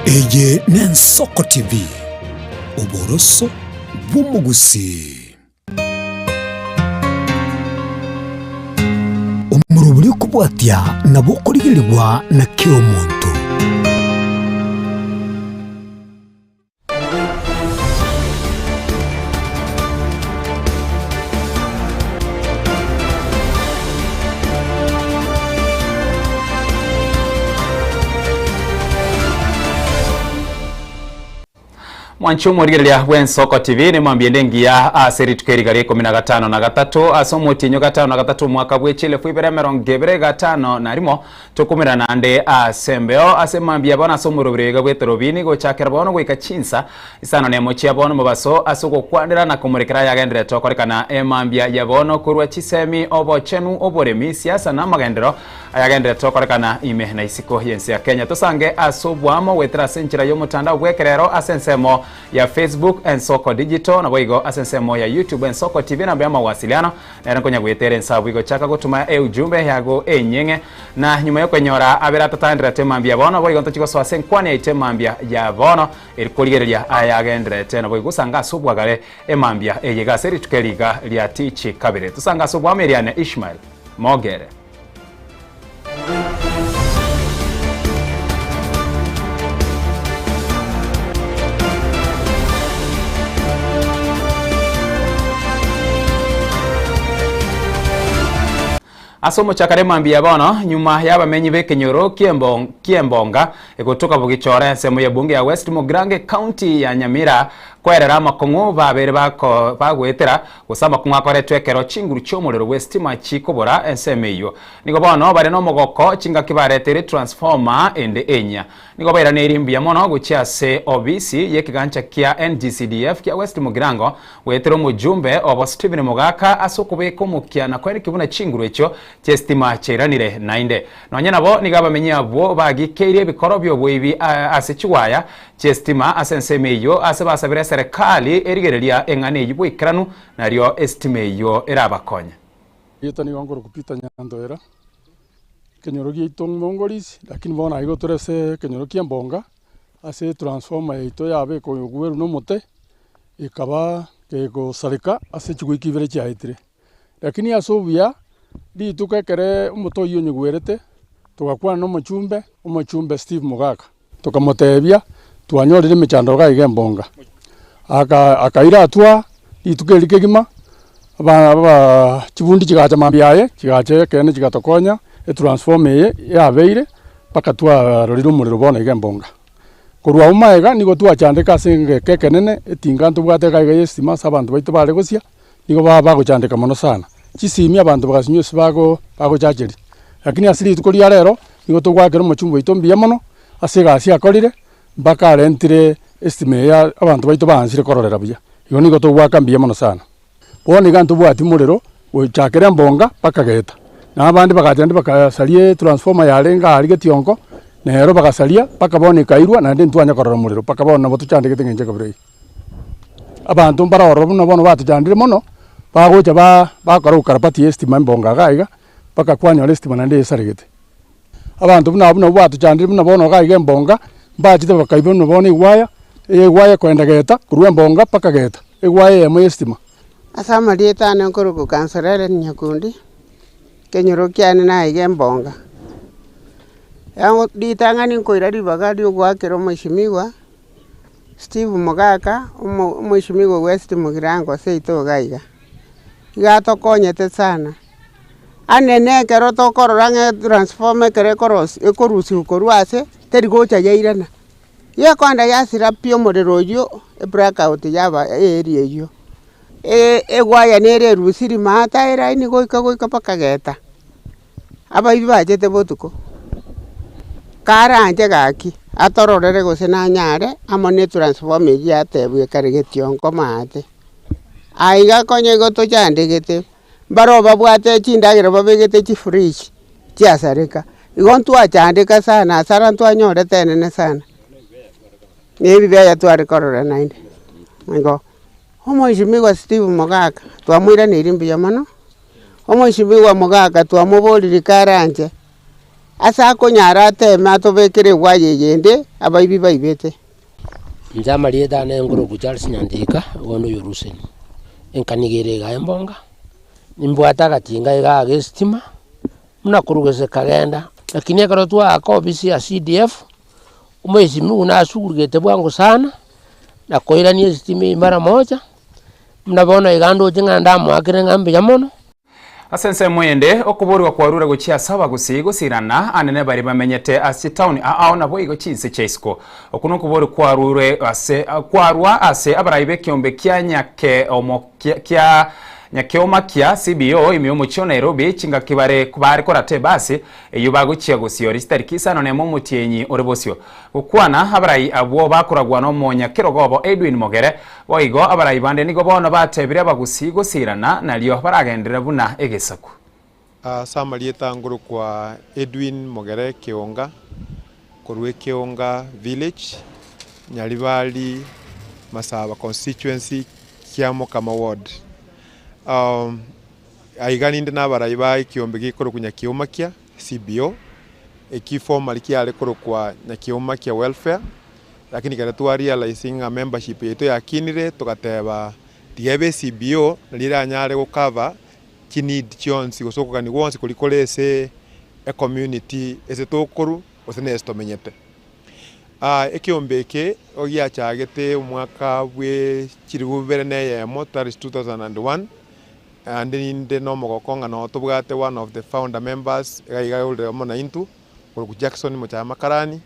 Eye n'Ensoko TV, oboroso bw'omogusii. Omorobori okobwatia nabo okorigererigwa na kera omonto. Mwanche omorigereria bw'Ensoko TV nemambia ende engiya ase rituko eriga ria ikomi na gatano na gatato ase omotienyi o gatano na gatato omwaka bwe chielfu ibere emerongo ebere gatano na rimo tokumera naende ase embeo ase mambia bono ase omorobiri oiga bw'etorobini gochakera bono goika chinsa isano nemo chia bono mobaso ase ogokwanera na komorekera ayagenderete okorekana emambia ya bono korwa chisemi obochenu oboremi siasa na amagenderero Ayagenderete gokorekana ime na isiko y'ense ya Kenya. Tosange ase oboamo goetera ase enchera y'omotandao bw'ekerero ase ensemo ya Facebook Ensoko Digital naboigo ase ensemo ya YouTube Ensoko TV enamba y'amawasiliano nere nkonya goetera ense abwo igo chaka gotuma eujumbe yago enyeng'e na nyuma y'okwenyora abere atataenderete mambia bono boigo ntochi gosoa ase enkwana yaito emambia ya bono eri korigereria ayagenderete naboigo gosanga ase obwagare emambia eye iga ase rituko eri iga ria tichi kabere tosange ase oboamo eriane Ishmael Mogere. Ase omochakano emambia ya bono, nyuma y'abamenyi b'ekenyoro ki'embonga egotoka bogichora ensemo y'ebunge ya West Mugirango ecounty ya Nyamira kwerera amakong'u babere bagoetera Gose amakong'u akoretwe ekero chinguru chi'omorero bw'esitima chikobora ensemo eyio. Nigo bono bare nomogoko chingaki bareteire transformer ende enyia. Nigo bairaneirie mbuya mono gochia ase obisi y'ekegancha kia NGCDF kia West Mugirango goetera omojumbe obo Stephen Mogaka ase okobeka omokia na koenekia buna chinguru echio chi'esitima chiairanire naende. Nonya nabo nigo abamenyi abwo bagikeirie ebikoro bi'oboibi ase chigwaya chi'esitima ase ensemo eyio, ase basabire eserekari erigereria eng'ana eyio boikeranu, nario esitima eyio erabakonye. Erieta nigo nkorokwa Peter Nyantoera, ekenyoro giaito Mongorisi, lakini bono aiga tore ase ekenyoro kia Embonga, ase etransformer yaito yaba ekogwerwa na omote, ekaba kegosareka ase chiweek ibere chiaetire. Lakini ase obuya, rituko ekere omote oyio onyegwerete, togakwana na omochumbe, omochumbe Steve Mogaka. Tokamotebia, Twanyorire emechando iga iga embonga. Aka akaira atwa rituko eri kegima, aba aba chibundi chigacha mambia aye, chigacha ekeene chigatokonya, etransformer eye yabeire mpaka twarorire omorero bono iga embonga. Korwa abwo magega nigo twachandeka ase egeka ekenene, etinga ntobwate iga iga ya estima ase abanto baito bare gosia, nigo baba bagochandeka mono sana. Chisimi abanto bagasinywa ase bago bagochacheria. Lakini ase rituko ria rero, nigo togoakera omochumba oito mbuya mono, ase egasi akorire, mpaka arentire estima eye abanto baito baansire kororera buya. Igo nigo togoaka mbuya mono sana. Bono iga ntobwati morero, gochakera embonga mpaka geta. Na abande bagacha naende bakasaria etransformer yarenge aria getionko, nero bagasaria mpaka bono ekairwa naende ntwanya korora morero mpaka bono nabo tochandegete eng'encho ekabira eye. Abanto mbare ororo buna bono batochandire mono, bagocha ba bakora ukarabati ya estima embonga iga iga, mpaka kwanyora estima naende esaregete. Abanto buna abwo nabwo batochandire buna bono iga iga embonga, mbachete bakaiba buna bono egwaya, egwaya ekoenda geta, korwa embonga mpaka geta, egwaya eyemo ya estima. Ase amarieta ane nkorokwa Councillor Hellen Nyakundi, ekenyoro kiane naiga embonga. Ritang'ani nkoira ribaga ria ogoakera omweshimiwa. Steve Mogaka, omo omweshimiwa o West Mugirango seito iga iga, iga atokonyete sana, anene ekero tokorora ng'a etransformer ekero ekorosi ekorusiwa korwa ase, teri gocha yairana, gekoenda yasira pi omorero oywo, eblackout yaba earea eywo, egwaya nere erusiri maate eraini goika goika mpaka geta. Abaibi bachete botuko, karanche gaki, atororere gose nanyare amo ne etransformer eyio yatebwa ekare getionko maate. Aiga konya igo tochandegete, mbaro babwate chindagera babegete chifridge chiasareka, igo ntwachandeka sana hasara ntwanyorete enene sana, na ebibe tware korora naende, igo. Omweshimiwa Steve Mogaka twamoiraneirie mbuya mono. Omweshimiwa Mogaka twamoboririe karanche. Ase akonyara ateeme atobekere egwaya eyende abaibi baibete. Inche amarieta ane nkorokwa Charles Nyantika, bono oyo Ruseni. Enkaniga ere igaa embonga, nimbwate agatinga igaa ga estima, buna korwa gose kagenda, lakini ekero twaaka ofisi ya CDF, omweshimiwa nasugurigete bwango sana, na koirania estima eywo mara moja, buna bono iga ndoche ng'a ndamoakere ng'a mbuya mono. Ase ensemo ende, okoborigwa kwarure gochia ase abagusii gosirana anene baria bamenyete ase chitaoni ao naboigo chinse chia isiko. Okwo nokoborigwa kwarure ase kwarwa ase abarai b'ekeombe kia Nyakeomo kia Nyakeoma kia CBO ime y'omochie o Nairobi chingaki bare bare korata ebasi eyio bagochia gosiori chitariki isano nemo omotienyi ore bosio. Gokwana abarai abwo bakoragwa nomonyakerogo obo Edwin Mogere Boigo abarai bande nigo bono batebire abagusii gosirana, nario baragenderere buna egesaku. Ase amarieta nkorokwa Edwin Mogere Keonga, korwa Ekeonga Village, Nyaribari, Masaba Constituency, Kiamokama Ward. Aiga ninde nabarai ba ekiombe gekorokwa Nyakeomakia, CBO, eki formerly kiare korokwa Nyakeomakia Welfare, Lakini ekero twa realize ng'a membership yaito yakinire, togateba tiga ebe CBO nario eranyare go cover chi need chionsi gose okogania gwonsi koria kore ase ecommunity ase tokorwa gose na ase tomenyete. Ekeombe eke nigo giachagete omwaka bwe chilifu bibere na eyemo that is 2001, naende ninde na omogoko ng'a noo tobwate one of the founder members iga iga ore amo naintwe, okorokwa Jackson Mochaya Makarani.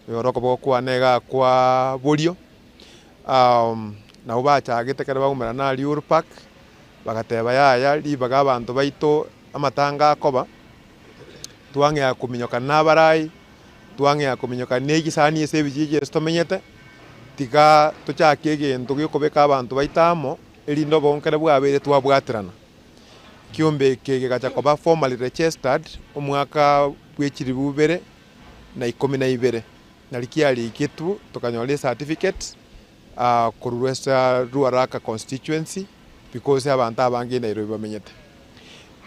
Igoro okoboko kwane iga kwa borio, nabo bachagete ekero baumerana aria Uhuru Park, bagateba yaya ribaga abanto baito amatanga akoba, twang'ea kominyokana na abarai, twang'ea kominyokana na egisani ase ebijiji ase tomenyete, tiga tochake egento giokobeka abanto baito amo, erinde obonkere bwabeire twabwaterana. Ekiombe eke gegacha koba formally registered omwaka bwe chilifu ibere na ikomi na ibere, nari kiariketwe tokanyora ecertificate korwa ase Ruaraka constituency because abanto abange e Nairobi bamenyete.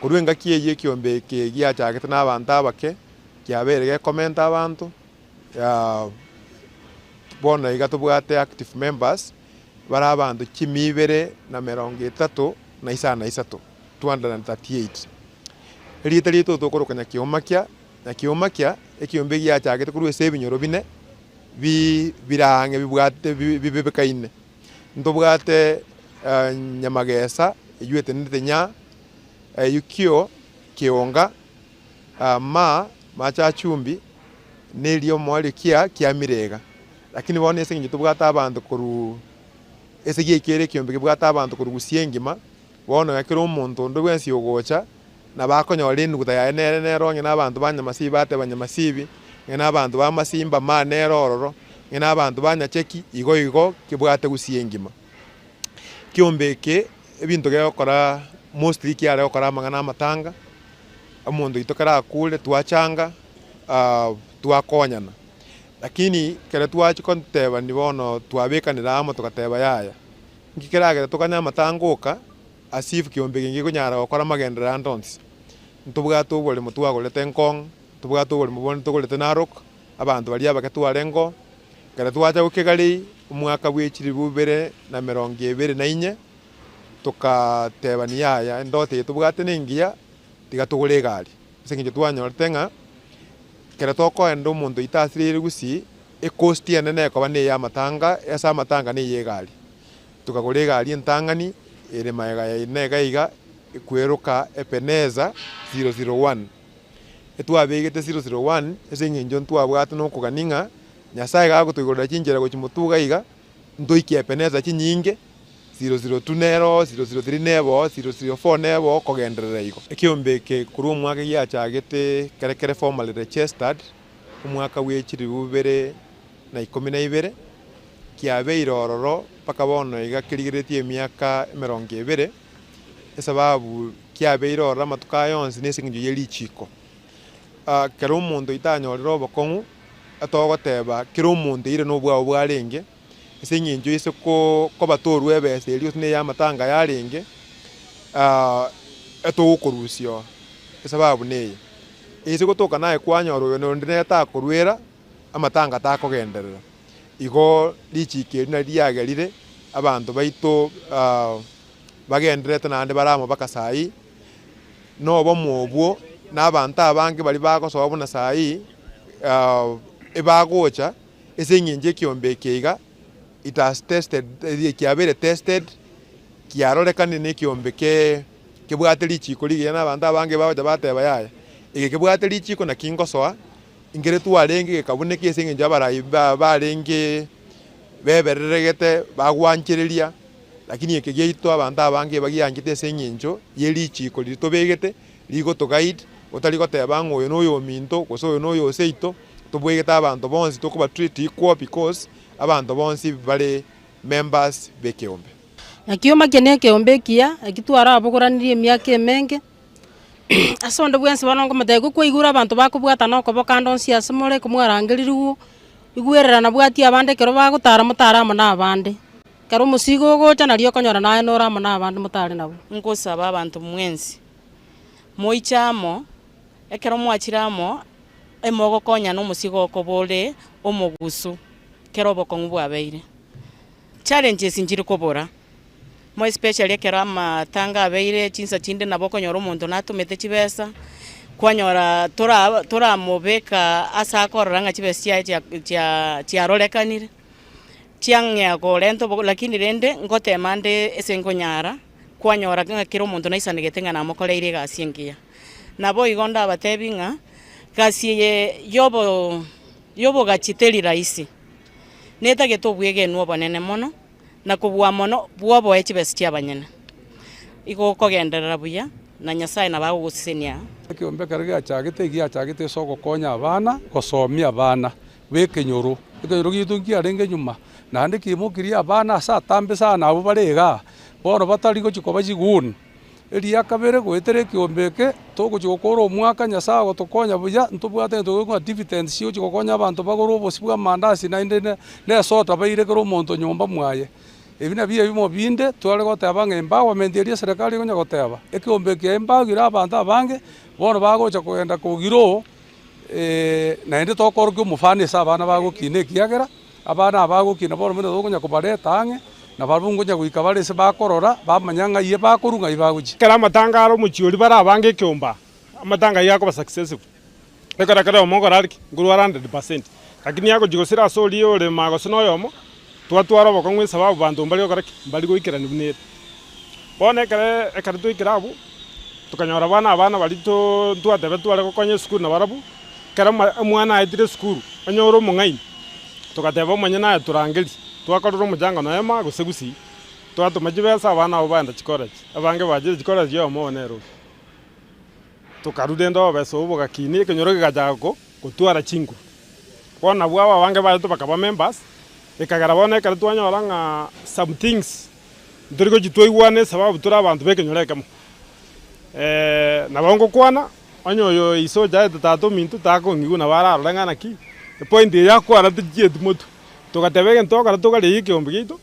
Korwa engaki eyio ekiombe eke giachagete na abanto abake, kiabeire gekomenta abanto, bono iga tobwate active members bare abanto chimia ibere na emerongo etato na isano na isato, 238. Erieta riaito tokoroka Nyakioma kia Na kioma kia ekiombe giachagete korwa ase ebinyoro bine bi bire ang'e bibwate bibebekaine. Ntobwate nyamagesa eywo etenenete nya, eywo kio, keonga, ma, machachumbi, na eria omoerio kia kiamirega. Lakini bono ase eng'encho tobwate abanto korwa ase giaikere ekiombe kebwate abanto korwa gusii engima, bono ekero omonto onde bwensi ogocha. Nabo akonyora enuguta yaye nere nere onye nabanto ba Nyamasibi bateba Nyamasibi, onye nabanto ba Masimba ma nere ororo, onye nabanto ba Nyacheki igo igo kebwate gusii engima. Ekiombe eke ebinto gegokora mostly kiare gokora amang'ana amatanga, omonto oito ekero akure twachanga twakonyana. Lakini ekero twachia kotebani bono twabekanire amo togateba yaya, nki keragere tokanye amatanga oka. As if kiombe genge konyara gokora amagenderero ande onsi. Ntobwate oboremo twagorete Ngong, ntobwate oboremo bonde togorete Narok, abanto baria abake twarenge oo. Ekero twacha gokegarei, omwaka bwe chilifu ibere na emerongo ebere na inye, togatebania yaya endoto eye tobwate nengiya, tiga togore egari. Ase eng'encho twanyorete ng'a, ekero tokoenda omonto oito asireire gusii, ecost enene ekoba na eya amatanga, ase amatanga na eye egari. Tokagora egari entang'ani ere magega yaino iga iga ekweroka Ebeneza 001. Etwabegete 001 ase eng'encho ntwabwate nokogania ng'a Nyasae gagotoigorera chinchera gochia motwe iga iga, ntoikie Ebeneza chinyinge, 002 nere oo, 003 nebe oo, 004 nebe oo, kogenderera igo. Ekeombe eke korwa omwaka giachagete kere kere formally registered, omwaka bwe chilifu bibere na ikomi na ibere, kiabeire ororo mpaka bono iga kerigereretie emiaka emerongo ebere, esababu kiabeire ororo amatuko aya onsi nase eng'encho ye richiko. Ekero omonto oitanyorire obokong'u, etogoteba kera omonto eire nobwabo bwarenge, ase eng'encho ase ko koba torwa ebesa eria gose na eya amatanga yarenge, etogokorusia oo, esababu neye. Ase gotoka naye kwanyora oyo nonde nere takorwera, amatanga takogenderera. Igo richiko eri nari riagerire abanto baito bagendererete naende bare amo mpaka saii, na obomo obwo na abanto abange baria bagosoa buna saii, ebagocha ase eng'encho ekiombe eke iga, it has tested kiabeire tested, kiarorekanire na ekiombe ke kebwate richiko rigiya na abanto abange bagocha bateba yaya, eke kebwate richiko naki ngosoa, Nkere twarenge gekabuneka ase engencho y'abarai barenge bebereregete bagwanchereria, lakini eke giaito abanto abange bagianchete ase eng'encho ye richiiko riria tobegete rigoto guide, otari goteba ng'a oyo noyominto gose oyo noyo seito, tobwegete abanto bonsi tokoba treat equal because abanto bonsi bare members b'ekeombe. Naki omakia nekeombe ekiya, eki twarabogoranire emiaka emenge. Ase onde bwensi bono nkomotebia, igo kwaigure abanto bakobwatana okoboko ande onsi ase more komwarangererigwe, igwerera na bwatia abande ekero bagotara motare amo na abande. Ekero omosigo ogocha nario okonyora naye nore amo na abande motare nabwo. Nkosaba abanto mwensi, moiche amo, ekero mwachire amo, emogokonyana omosigo okoba ore omogusu, kera obokong'u bwabeire. Challenges nchiri kobora, more especially ekero amatanga abeire chinsa chinde nabo okonyora omonto natomete chibesa, kwanyora tora toramobeka ase akorora ng'a chibesa chiaye chia chia chiarorekanire, chiang'ea korenta obo lakini rende ngotema nde ase nkonyara, kwanyora ng'a kera omonto naisanegete ng'a namokoreire egasi engiya. Naboigo ndabatebi ng'a, gasi eye yobo yobogachi teri rahisi. Netagete obwegenwa obonene mono, na kobua mono bw'oboe chibesa chi'abanyene. Igo okogenderera buya, na Nyasae nabo agogosesenia. Ekeombe ekero giachagete, egiachagete ase ogokonya abana, gosomia abana b'ekenyoro. Ekenyoro giaito nkiarenge nyuma, naende kiaimokirie abana ase atambe sana abwo bare igaa, bono batari gochia koba chiguni. Eria kabere goetera ekeombe eke, togochia gokora omwaka Nyasae agotokonya buya, ntobwate egento gekorokwa ng'a dividends chigochia gokonya abanto bagore obosie bwa amandasi naende ne na esoda baire kera omonto nyomba mwaye. Ebi nabio ebimo binde tware goteba ng'a empowerment eria eserekari ekonya goteba, ekeombe eke empower abanto abange, bono bagocha kogenda kogrow naende tokorokia omofano ase abana bagokina ekiagera. Abana aba bagokina bono buna tokonya kobareta ang'e, na barabwo nkonya goika bare ase bakorora, bamanya ng'ai bakorwa ng'ai bagochia. Ekero amatanga are omochie oria bare abange ekeomba, amatanga ayio akoba successful. Ekero kera oyomo okora ki? Nkorwara hundred percent. Lakini agochia gosira ase oria orema gose na oyomo, twatwara obokong'u esababu banto mbari gokora ki? Mbari goikerani buna ere. Bono ekere ekero twaikire abwo, tokanyora bono abana baria too twateba tware gokonya esukuru nabarabwo, Ekero omwana aetire esukuru, onye ore omong'aini, togateba omonyene aye torangerie, twakorera omochango nonya maa gose gusii, twatoma chibesa abana abwo bagenda chicollege, abange bachire chicollege oyomo obo nere oyo. Tokarwa rende obobesa obwo bogakina ekenyoro kegachaka ko gotwara chinguru. Bono nabwo aba abange baito bakaba members, ekagera bono ekero twanyora ng'a some things ntori gochia twaigwana esababu tore abanto ba ekenyoro ekemo. Nabo ngokwana. Onye oyo ise ochaete tata ominto takong'igwa nabo ararore ng'a naki, epoint eye akwana tichieti motwe. Togateba egento togokora togareie ekeombe giaito,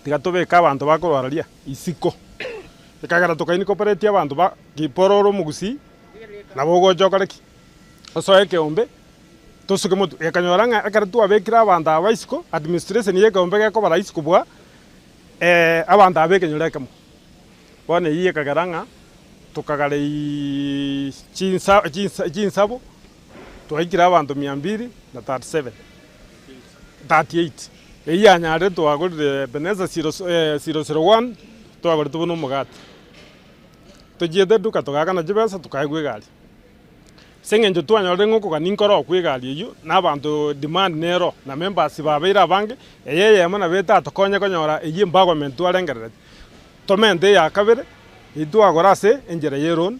tiga tobeke abanto bakorwara ria isiko. Ekagera toka incorporate abanto ba kiporo ore omogusii, nabo ogocha okore ki? Osoe ekeombe, tosuke motwe. Gekanyora ng'a ekero twabekire abanto aba isiko, administration ya ekeombe gekoba rahisi kobua abanto aba ekenyoro ekemo. Bono eyio ekagera ng'a tokagarei chinsa chinsa chinsabo, twaikire abanto mia mbili na 37, 38. Eyio yanyarire twagorire Ebeneza zero zero zero one, twagorete buna omogati. Tochiete eduka togaakana chibesa tokaegwa egari. Ase eng'encho twanyorire ng'a okogania nkoro okwa egari eyio, na abanto demand nero, na members babeire abange, eye eyemo nabo etatokonye konyora eyio empowerment twarengerereti. Tomente eya kabere, eyio twagora ase enchera y'eloan,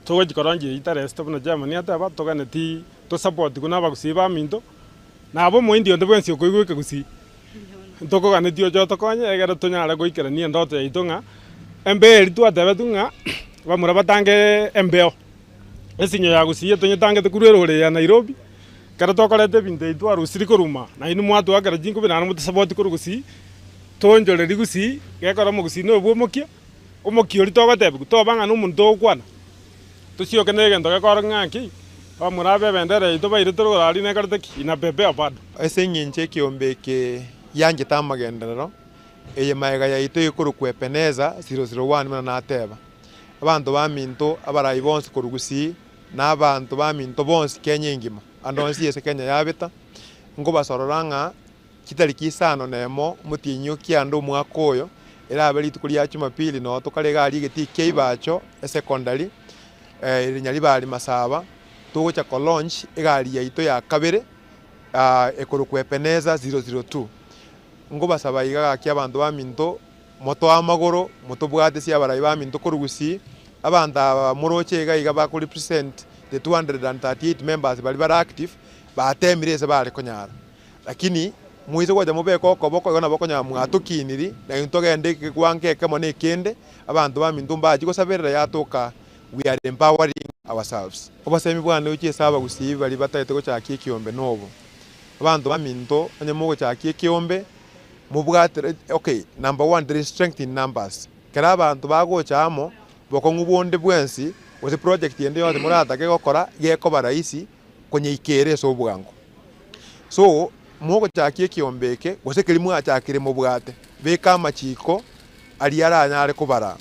togochia korongia eyio interest buna chairman ateba, toganeti tosapotigwe na abagusii baminto, nabo omoindi onde bwensi okoigwa ekegusii, ntokoganetie oche otokonye egere tonyare goikerania endoto yaito ng'a embeo eria twatebetwe ng'a bamura batange embeo, esinyo ya gusii etonyetangete korwa erori eye ya Nairobi, ekero tokoreta ebinto ebi twarusiri korwa maa, nainwe mwatoakera chinkubi naende motosapoti korwa gusii. Toonchorerie gusii, gekora omogusii noyo bw'omokia, omokia oria togotebiwa, toba ng'a nomonto ogokwana. Tosioke na egento gekorokia ng'aki, abamura aba ebendera yaito bairete rogoro aria nekorete ki? Inabebea bado. Ase engencho ekeombe eke gianchete amagenderero, eye magega yaito ekorokwa Ebeneza 001 buna nateba. Abanto baminto abarai bonsi korwa Gusii, na abanto baminto bonsi Kenya engima, ande onsi ase Kenya yabeta, nkobasorora ng'a chitariki isano na emo omotienyi o kianda omwaka oyo, erabe rituko ria Jumapili noo tokare iga aria egetii kia Ibacho esecondary, ere Nyaribari Masaba, togocha ko launch egari yaito ya kabere ekorokwa Ebeneza 002. Nkobasaba iga gaki abanto baminto, motoe amagoro, motobwatesie abarai baminto korwa Gusii, abanto aba moroche iga iga bako represent the 238 members baria bare active, batemire ase bare konyara. Lakini moise gocha mobeke okoboko igo nabo okonyora mwatokiniri, na intwe togende ekegwango ekemo na ekende, abanto baminto mbachie gosaberera yatoka we are empowering ourselves. Obosemi bwane gochia ase abagusii baria batagete gochakia ekiombe nobo, abanto baminto onye mogochakia ekiombe, mobwate okay number one there is strength in numbers, ekero abanto bagocha amo, bokong'u bonde bwensi, gose project ende yonsi moratake gokora, gekoba rahisi konyeikera ase obwango. So, mogochakia ekiombe eke, gose keria mwachakire mobwate, beka amachiko aria aranyare kobaraa.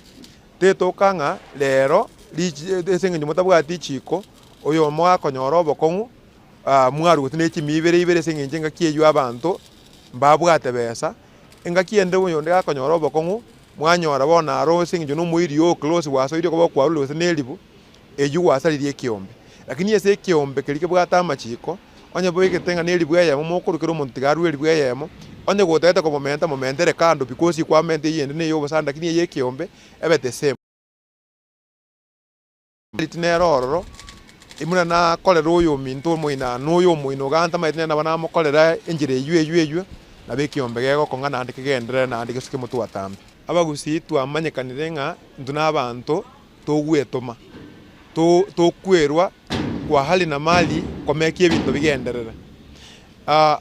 Tetoka ng'a rero richi ase eng'encho motabwati richiko, oyomo gakonyora obokong'u mwarwa gose ne chimi ibere ibere ase eng'encho engaki eywo abanto mbabwate besa, engaki ende oyonde gakonyora obokong'u, mwanyora bono aro ase eng'encho na omoiri oo close gwasoire okoba okwarure gose na eribu, eywo gwasaririe ekiombe. Lakini ase ekiombe keria kebwate amachiko, onye boigete ng'a neribu eyemo mokorwa kera omonto tiga arue eribu eyemo, onye gotagete komomenta momentere kando because kwamenta eywo ende neye obosani lakini eye ekiombe ebe the same. Riti nere ororo, buna nakorera oyominto omoina na oyo omoina iga ntamanyeti nere nabo namokorera enchera eywo eywo eywo, nabo ekiombe gegokong'a naende kegenderere naende gesuke motwe atambe. Abagusii twamanyekanire ng'a intwe na abanto togwetoma, to tokwerwa kwa hali na mali komekia ebinto bigenderere.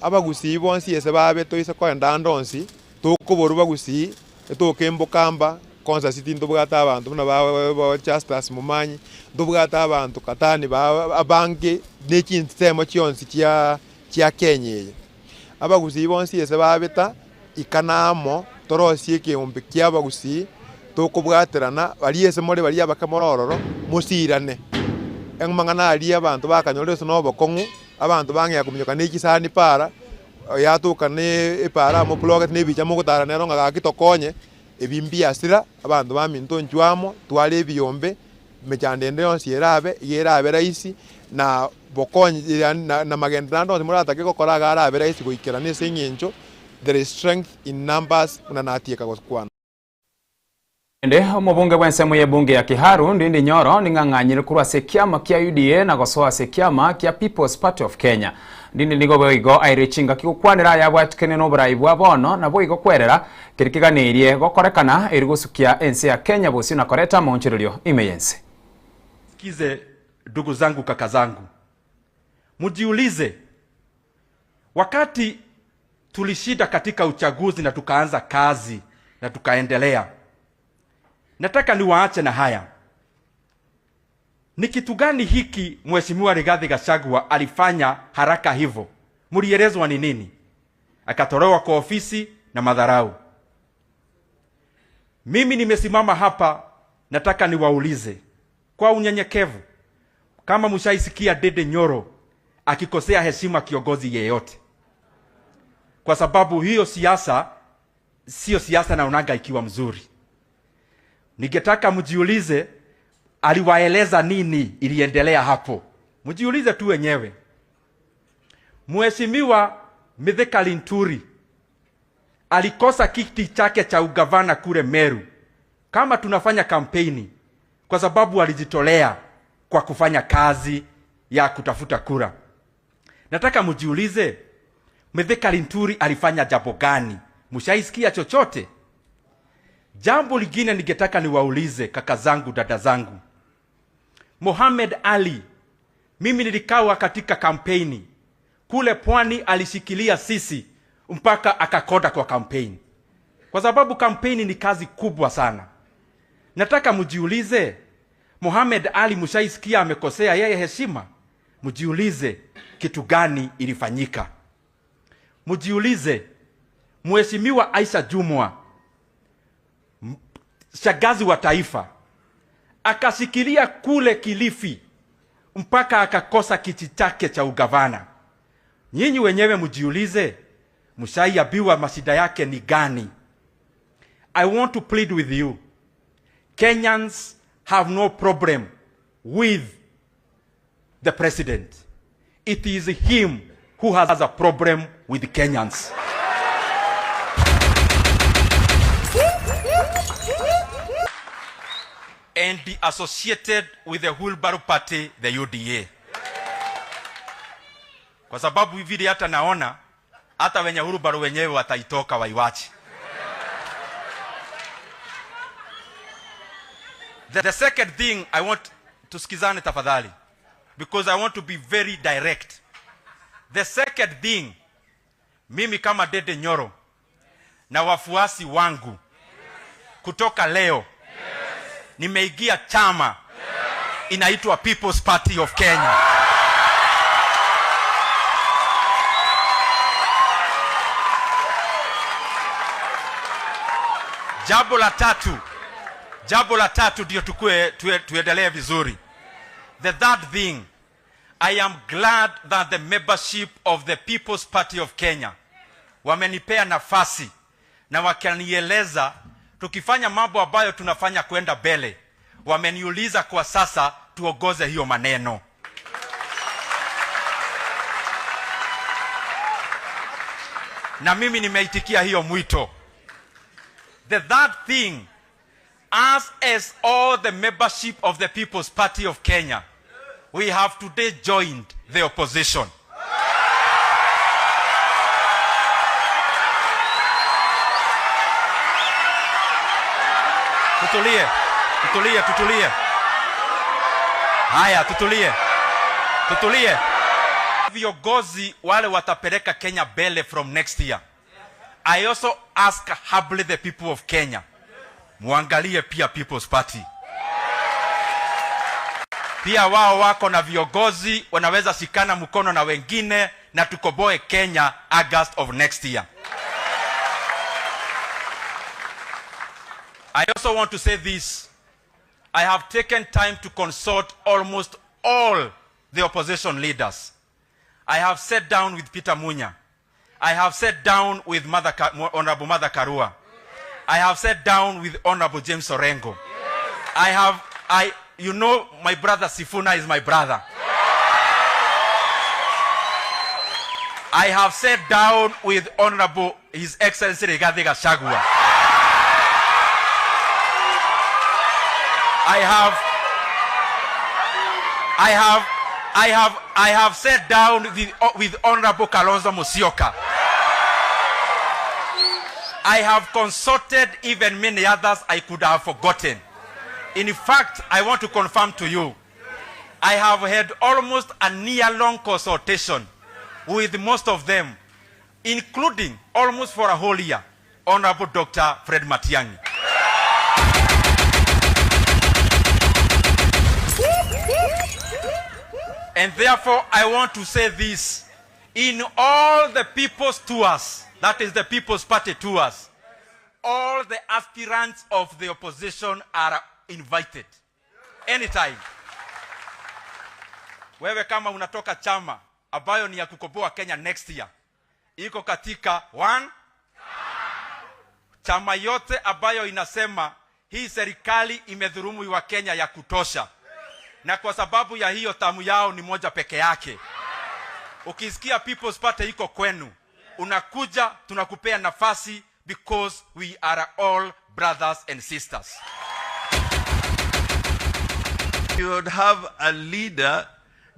Abagusii bonsi ase babe toise koenda ande onsi, tokoborwa bagusii, etoke mbokamba, Konsa City ntobwate abanto buna ba ba Justus Momanyi, ntobwate abanto Katani ba abange ne chinsemo chionsi chia chia Kenya eye. Abagusii bonsi ase babeta, ikana amo, torosie ekeombe kia abagusii, tokobwaterana, baria ase more baria abake more ororo, mosirane. Amang'ana aria abanto bakanyorire ase na obokong'u, abanto bang'ea kominyoka ne chisani para, yatoka na epara amo plogeti na ebicha mogotara nero ng'a gaki tokonye, ebi mbiasira, abanto baminto inchuo amo, tware ebiombe, emechando ende yonsi erabe, iga erabe rahisi, na bokonyi yaani na na magenderero ande onsi moratake gokora iga arabe rahisi goikerana ase eng'encho there is strength in numbers buna natieka gokwana. Ende omobunge bw'ensemo y'ebunge ya Kiharu, Ndindi Nyoro, ning'ang'anyire korwa ase ekiama kia UDA na gosoa ase ekiama kia People's Party of Kenya. Ndindi nigo boigo aire chingaki gokwanera ayabwatikene noborai bwa bono na boigo kwerera keri keganeirie gokorekana eri gosukia ense ya Kenya bosio na koreta amaonchorerio ime y'ense. Sikize ndugu zangu, kaka zangu, mujiulize, wakati tulishinda katika uchaguzi na tukaanza kazi na tukaendelea, nataka niwaache na haya. Ni kitu gani hiki Mheshimiwa Rigathi Gachagua alifanya haraka hivyo? Mlielezwa ni nini? Akatolewa kwa ofisi na madharau. Mimi nimesimama hapa, nataka niwaulize kwa unyenyekevu, kama mshaisikia Dede Nyoro akikosea heshima kiongozi yeyote, kwa sababu hiyo siasa sio siasa naonaga ikiwa mzuri. Ningetaka mjiulize aliwaeleza nini iliendelea hapo. Mjiulize tu wenyewe. Mheshimiwa Mithika Linturi alikosa kiti chake cha ugavana kule Meru kama tunafanya kampeni, kwa sababu alijitolea kwa kufanya kazi ya kutafuta kura. Nataka mjiulize Mithika Linturi alifanya jambo gani? Mshaisikia chochote? Jambo lingine ningetaka niwaulize kaka zangu, dada zangu, Mohamed Ali, mimi nilikawa katika kampeni kule pwani, alishikilia sisi mpaka akakoda kwa kampeni, kwa sababu kampeni ni kazi kubwa sana. Nataka mjiulize, Mohamed Ali mushaisikia amekosea yeye heshima? Mjiulize kitu gani ilifanyika. Mjiulize Mheshimiwa Aisha Jumwa, shangazi wa taifa, akashikilia kule Kilifi mpaka akakosa kiti chake cha ugavana. Nyinyi wenyewe mjiulize, mshaiambiwa mashida yake ni gani? I want to plead with you. Kenyans have no problem with the president. It is him who has a problem with Kenyans. And be associated with the wheelbarrow party, the UDA. Kwa sababu hivi hata naona hata wenye wheelbarrow wenyewe wataitoka waiwache. The second thing I want tusikizane tafadhali, because I want to be very direct. The second thing, mimi kama Dede Nyoro na wafuasi wangu kutoka leo nimeingia chama inaitwa People's Party of Kenya. Jambo la tatu, jambo la tatu ndio tukue, tuendelee vizuri. The third thing, I am glad that the membership of the People's Party of Kenya wamenipea nafasi na wakanieleza tukifanya mambo ambayo tunafanya kwenda mbele. Wameniuliza kwa sasa tuongoze hiyo maneno. Na mimi nimeitikia hiyo mwito. The third thing, as as all the membership of the People's Party of Kenya, we have today joined the opposition. Tutulie, tutulie, tutulie. Haya, tutulie, tutulie. Viongozi wale watapeleka Kenya mbele from next year. I also ask humbly the people of Kenya, muangalie pia People's Party. Pia wao wako na viongozi wanaweza shikana mkono na wengine na tukoboe Kenya August of next year. I also want to say this. I have taken time to consult almost all the opposition leaders. I have sat down with Peter Munya. I have sat down with Honorable Martha Karua. I have sat down with Honorable James Orengo. My brother Sifuna is my brother. I have sat down with Honorable His Excellency Rigathi Gachagua. I have sat down with Honorable Kalonzo Musyoka. I have consulted even many others I could have forgotten. In fact, I want to confirm to you, I have had almost a year-long consultation with most of them, including almost for a whole year, Honorable Dr. Fred Matiang'i. And therefore, I want to say this. In all the people's tours, that is the People's Party tours, all the aspirants of the opposition are invited. Anytime. Wewe kama unatoka chama ambayo ni ya kukomboa Kenya next year, iko katika one chama yote ambayo inasema hii serikali imedhulumu wa Kenya ya kutosha, na kwa sababu ya hiyo tamu yao ni moja peke yake. Ukisikia People's Party iko kwenu, unakuja, tunakupea nafasi because we are all brothers and sisters. You would have a leader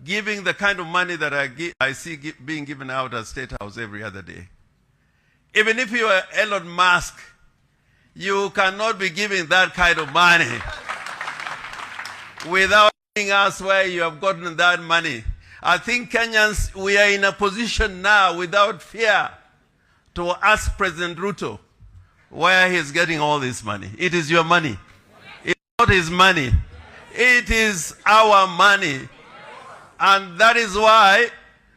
giving the kind of money that I see being given out at State House every other day. Even if you are Elon Musk, you cannot be giving that kind of money without telling us where you have gotten that money. I think Kenyans, we are in a position now without fear to ask President Ruto where he is getting all this money. It is your money. It's not his money. It is our money. And that is why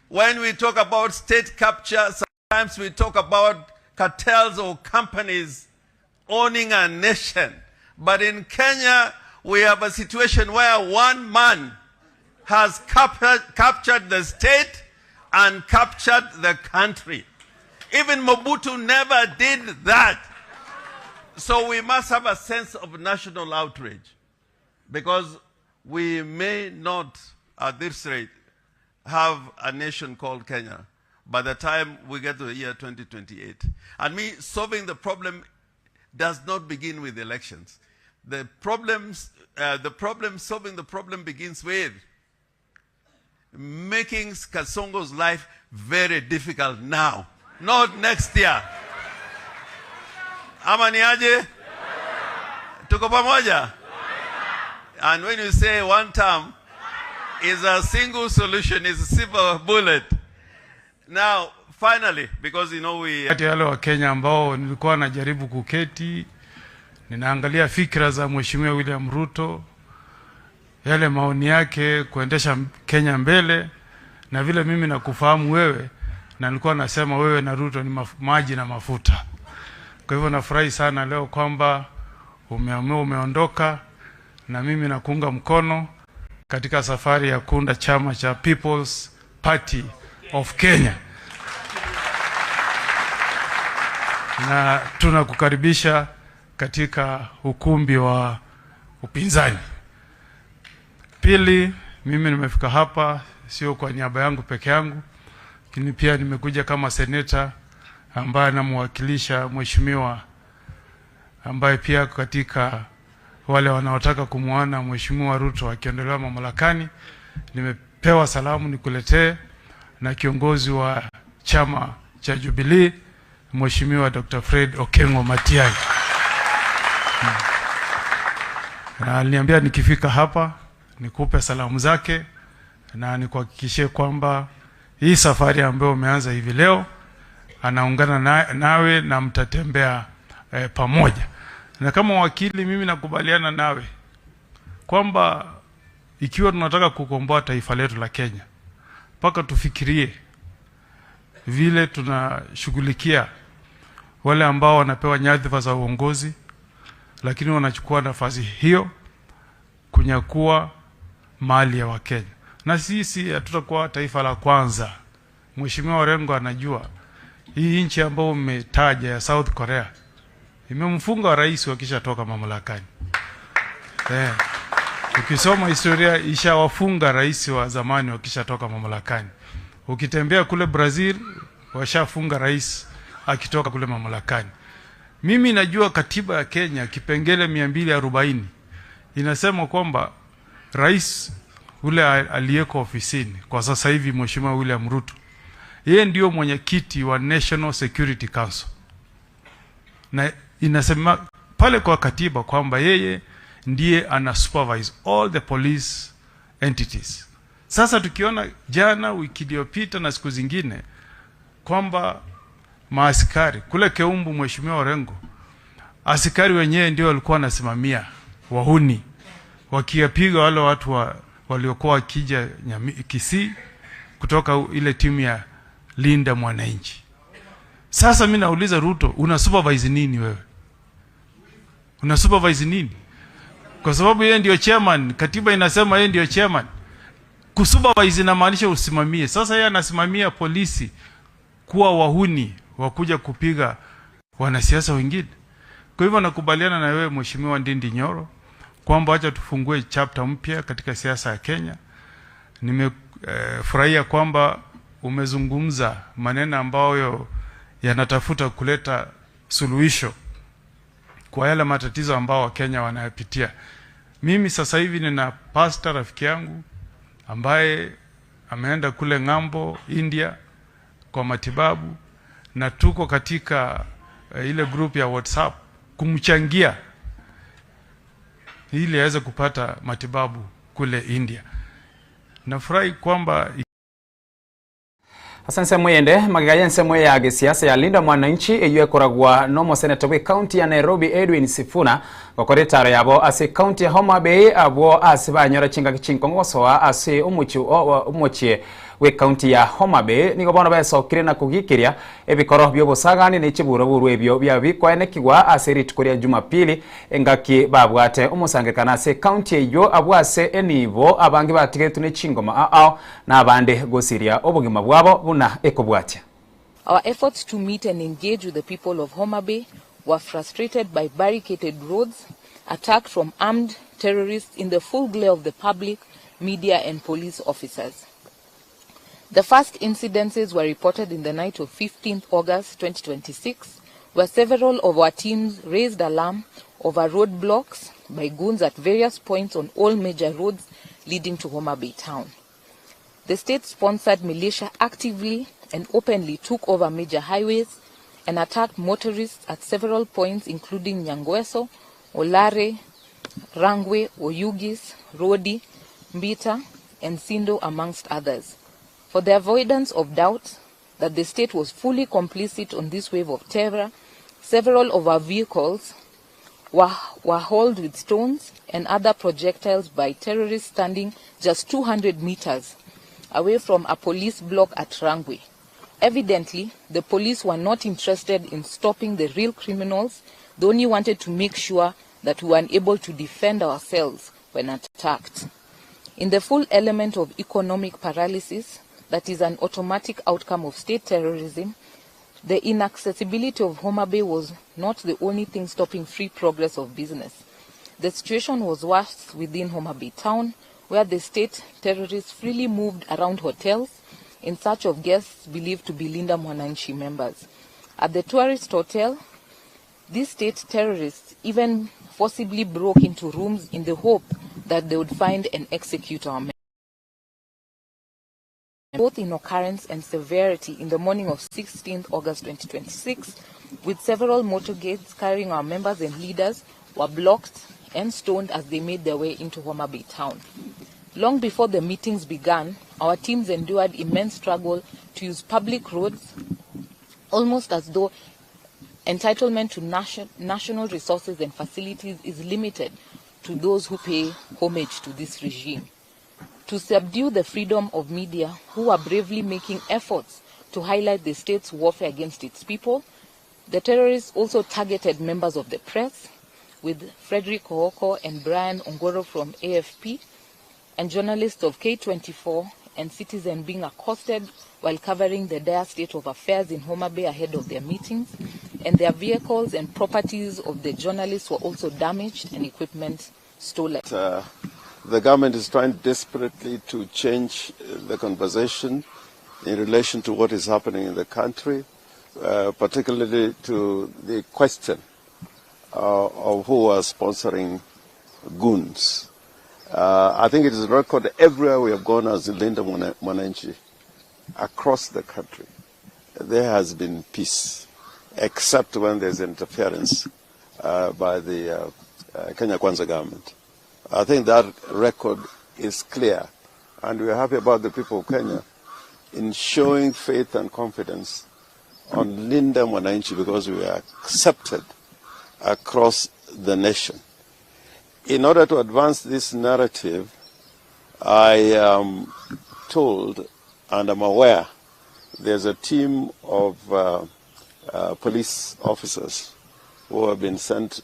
when we talk about state capture, sometimes we talk about cartels or companies owning a nation. But in Kenya, we have a situation where one man has captured the state and captured the country. Even Mobutu never did that. So we must have a sense of national outrage because we may not, at this rate, have a nation called Kenya by the time we get to the year 2028. And me solving the problem does not begin with elections. The problems, the problem solving the problem begins with making Kasongo's life very difficult now, not next year. Ama ni aje? Tuko pamoja? And when you say one term is a single solution, is a silver bullet. Now, finally, because you know we... Kati ya wale wa Kenya ambao nilikuwa najaribu kuketi, ninaangalia fikra za Mheshimiwa William Ruto, yale maoni yake kuendesha Kenya mbele, na vile mimi nakufahamu wewe, na nilikuwa nasema wewe na Ruto ni maji na mafuta. Kwa hivyo nafurahi sana leo kwamba umeamua umeondoka, na mimi nakuunga mkono katika safari ya kuunda chama cha People's Party of Kenya, na tunakukaribisha katika ukumbi wa upinzani. Pili, mimi nimefika hapa sio kwa niaba yangu peke yangu, lakini pia nimekuja kama seneta ambaye anamwakilisha mheshimiwa ambaye pia katika wale wanaotaka kumwona Mheshimiwa Ruto akiondolewa mamlakani. Nimepewa salamu nikuletee na kiongozi wa chama cha Jubilee Mheshimiwa Dr. Fred Okengo Matiang'i. Na aliniambia nikifika hapa nikupe salamu zake na nikuhakikishie kwamba hii safari ambayo umeanza hivi leo anaungana na, nawe na mtatembea pamoja. Na kama wakili mimi nakubaliana nawe kwamba ikiwa tunataka kukomboa taifa letu la Kenya, mpaka tufikirie vile tunashughulikia wale ambao wanapewa nyadhifa za uongozi, lakini wanachukua nafasi hiyo kunyakua mali ya Wakenya. Na sisi hatutakuwa taifa la kwanza. Mheshimiwa Orengo anajua hii nchi ambayo umetaja ya South Korea imemfunga rais wakishatoka mamlakani. Ukisoma historia ishawafunga rais wa zamani wakishatoka mamlakani. Ukitembea kule Brazil washafunga rais akitoka kule mamlakani. Mimi najua katiba ya Kenya kipengele 240 inasema kwamba rais ule aliyeko ofisini kwa sasa hivi Mheshimiwa William Ruto, yeye ndio mwenyekiti wa National Security Council, na inasema pale kwa katiba kwamba yeye ndiye ana supervise all the police entities. Sasa tukiona jana, wiki iliyopita na siku zingine kwamba maaskari kule Keumbu, Mheshimiwa Orengo, askari wenyewe ndio walikuwa wanasimamia wahuni wakiwapiga wale watu waliokuwa wakija Kisii kutoka ile timu ya Linda Mwananchi. Sasa mimi nauliza Ruto, una supervise nini wewe? Una supervise nini? Kwa sababu yeye ndio chairman, katiba inasema yeye ndio chairman. Kusupervise inamaanisha usimamie. Sasa yeye anasimamia polisi kuwa wahuni wakuja kupiga wanasiasa wengine. Kwa hivyo nakubaliana na wewe Mheshimiwa Ndindi Nyoro kwamba acha tufungue chapter mpya katika siasa ya Kenya. Nimefurahia kwamba umezungumza maneno ambayo yanatafuta kuleta suluhisho kwa yale matatizo ambao Wakenya wanayapitia. Mimi sasa hivi nina pastor rafiki yangu ambaye ameenda kule ng'ambo India kwa matibabu, na tuko katika ile group ya WhatsApp kumchangia ili aweze kupata matibabu kule India. Nafurahi kwamba Ase ensemo eyende, magega y'ensemo ya gesiasa ya Linda Mwananchi eyio ekoragwa n'omoseneta bw'ecounty ya Nairobi Edwin Sifuna gokora etaro yabo ase ecounty ya Homa Bay abwo ase banyora chingaki chinkong'u gosoa ase omochie omochie bw'ecounty ya Homa Bay nigo bono besokire na kogikiria ebikoro bi'obosagani ne chiburaburu ebio biabikoenekigwa ase rituko ria Jumapili engaki babwate omosangererekano ase ecounty eyio abwo ase enibo abange batigetwe ne chingoma ao ao na abande gosiria obogima bwabo buna ekobwatia. Our efforts to meet and engage with the people of Homa Bay were frustrated by barricaded roads, attack from armed terrorists in the full glare of the public, media and police officers. The first incidences were reported in the night of 15th August 2026, where several of our teams raised alarm over roadblocks by goons at various points on all major roads leading to Homa Bay town. The state-sponsored militia actively and openly took over major highways and attacked motorists at several points including Nyangweso, Olare, Rangwe, Oyugis, Rodi, Mbita, and Sindo amongst others. For the avoidance of doubt that the state was fully complicit on this wave of terror, several of our vehicles were, were hauled with stones and other projectiles by terrorists standing just 200 meters away from a police block at Rangwe. Evidently, the police were not interested in stopping the real criminals. They only wanted to make sure that we were unable to defend ourselves when attacked. In the full element of economic paralysis that is an automatic outcome of state terrorism, the inaccessibility of Homa Bay was not the only thing stopping free progress of business. The situation was worse within Homa Bay town, where the state terrorists freely moved around hotels in search of guests believed to be Linda Mwananchi members. At the tourist hotel, these state terrorists even forcibly broke into rooms in the hope that they would find and execute our men. Both in occurrence and severity in the morning of 16th August 2026, with several motorcades carrying our members and leaders were blocked and stoned as they made their way into Homa Bay town. Long before the meetings began, our teams endured immense struggle to use public roads, almost as though entitlement to nation, national resources and facilities is limited to those who pay homage to this regime. To subdue the freedom of media who are bravely making efforts to highlight the state's warfare against its people, the terrorists also targeted members of the press, with Frederick Ooko and Brian Ongoro from AFP, and journalists of K24 and Citizen being accosted while covering the dire state of affairs in Homa Bay ahead of their meetings, and their vehicles and properties of the journalists were also damaged and equipment stolen. The government is trying desperately to change the conversation in relation to what is happening in the country, particularly to the question of who are sponsoring goons. I think it is a record everywhere we have gone as Linda Mwananchi across the country. There has been peace, except when there's interference by the Kenya Kwanza government. I think that record is clear, and we are happy about the people of Kenya in showing faith and confidence on Linda Mwananchi because we are accepted across the nation. In order to advance this narrative, I am told and I'm aware there's a team of police officers who have been sent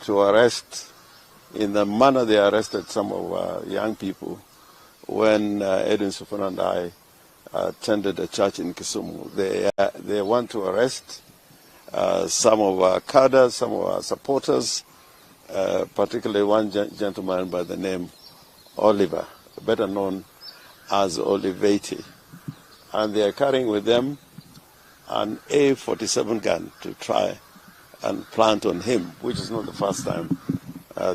to arrest in the manner they arrested some of our young people when Edwin Sifuna and I attended a church in Kisumu. They want to arrest some of our cadres, some of our supporters, particularly one gentleman by the name Oliver, better known as Oliveti. And they are carrying with them an A-47 gun to try and plant on him, which is not the first time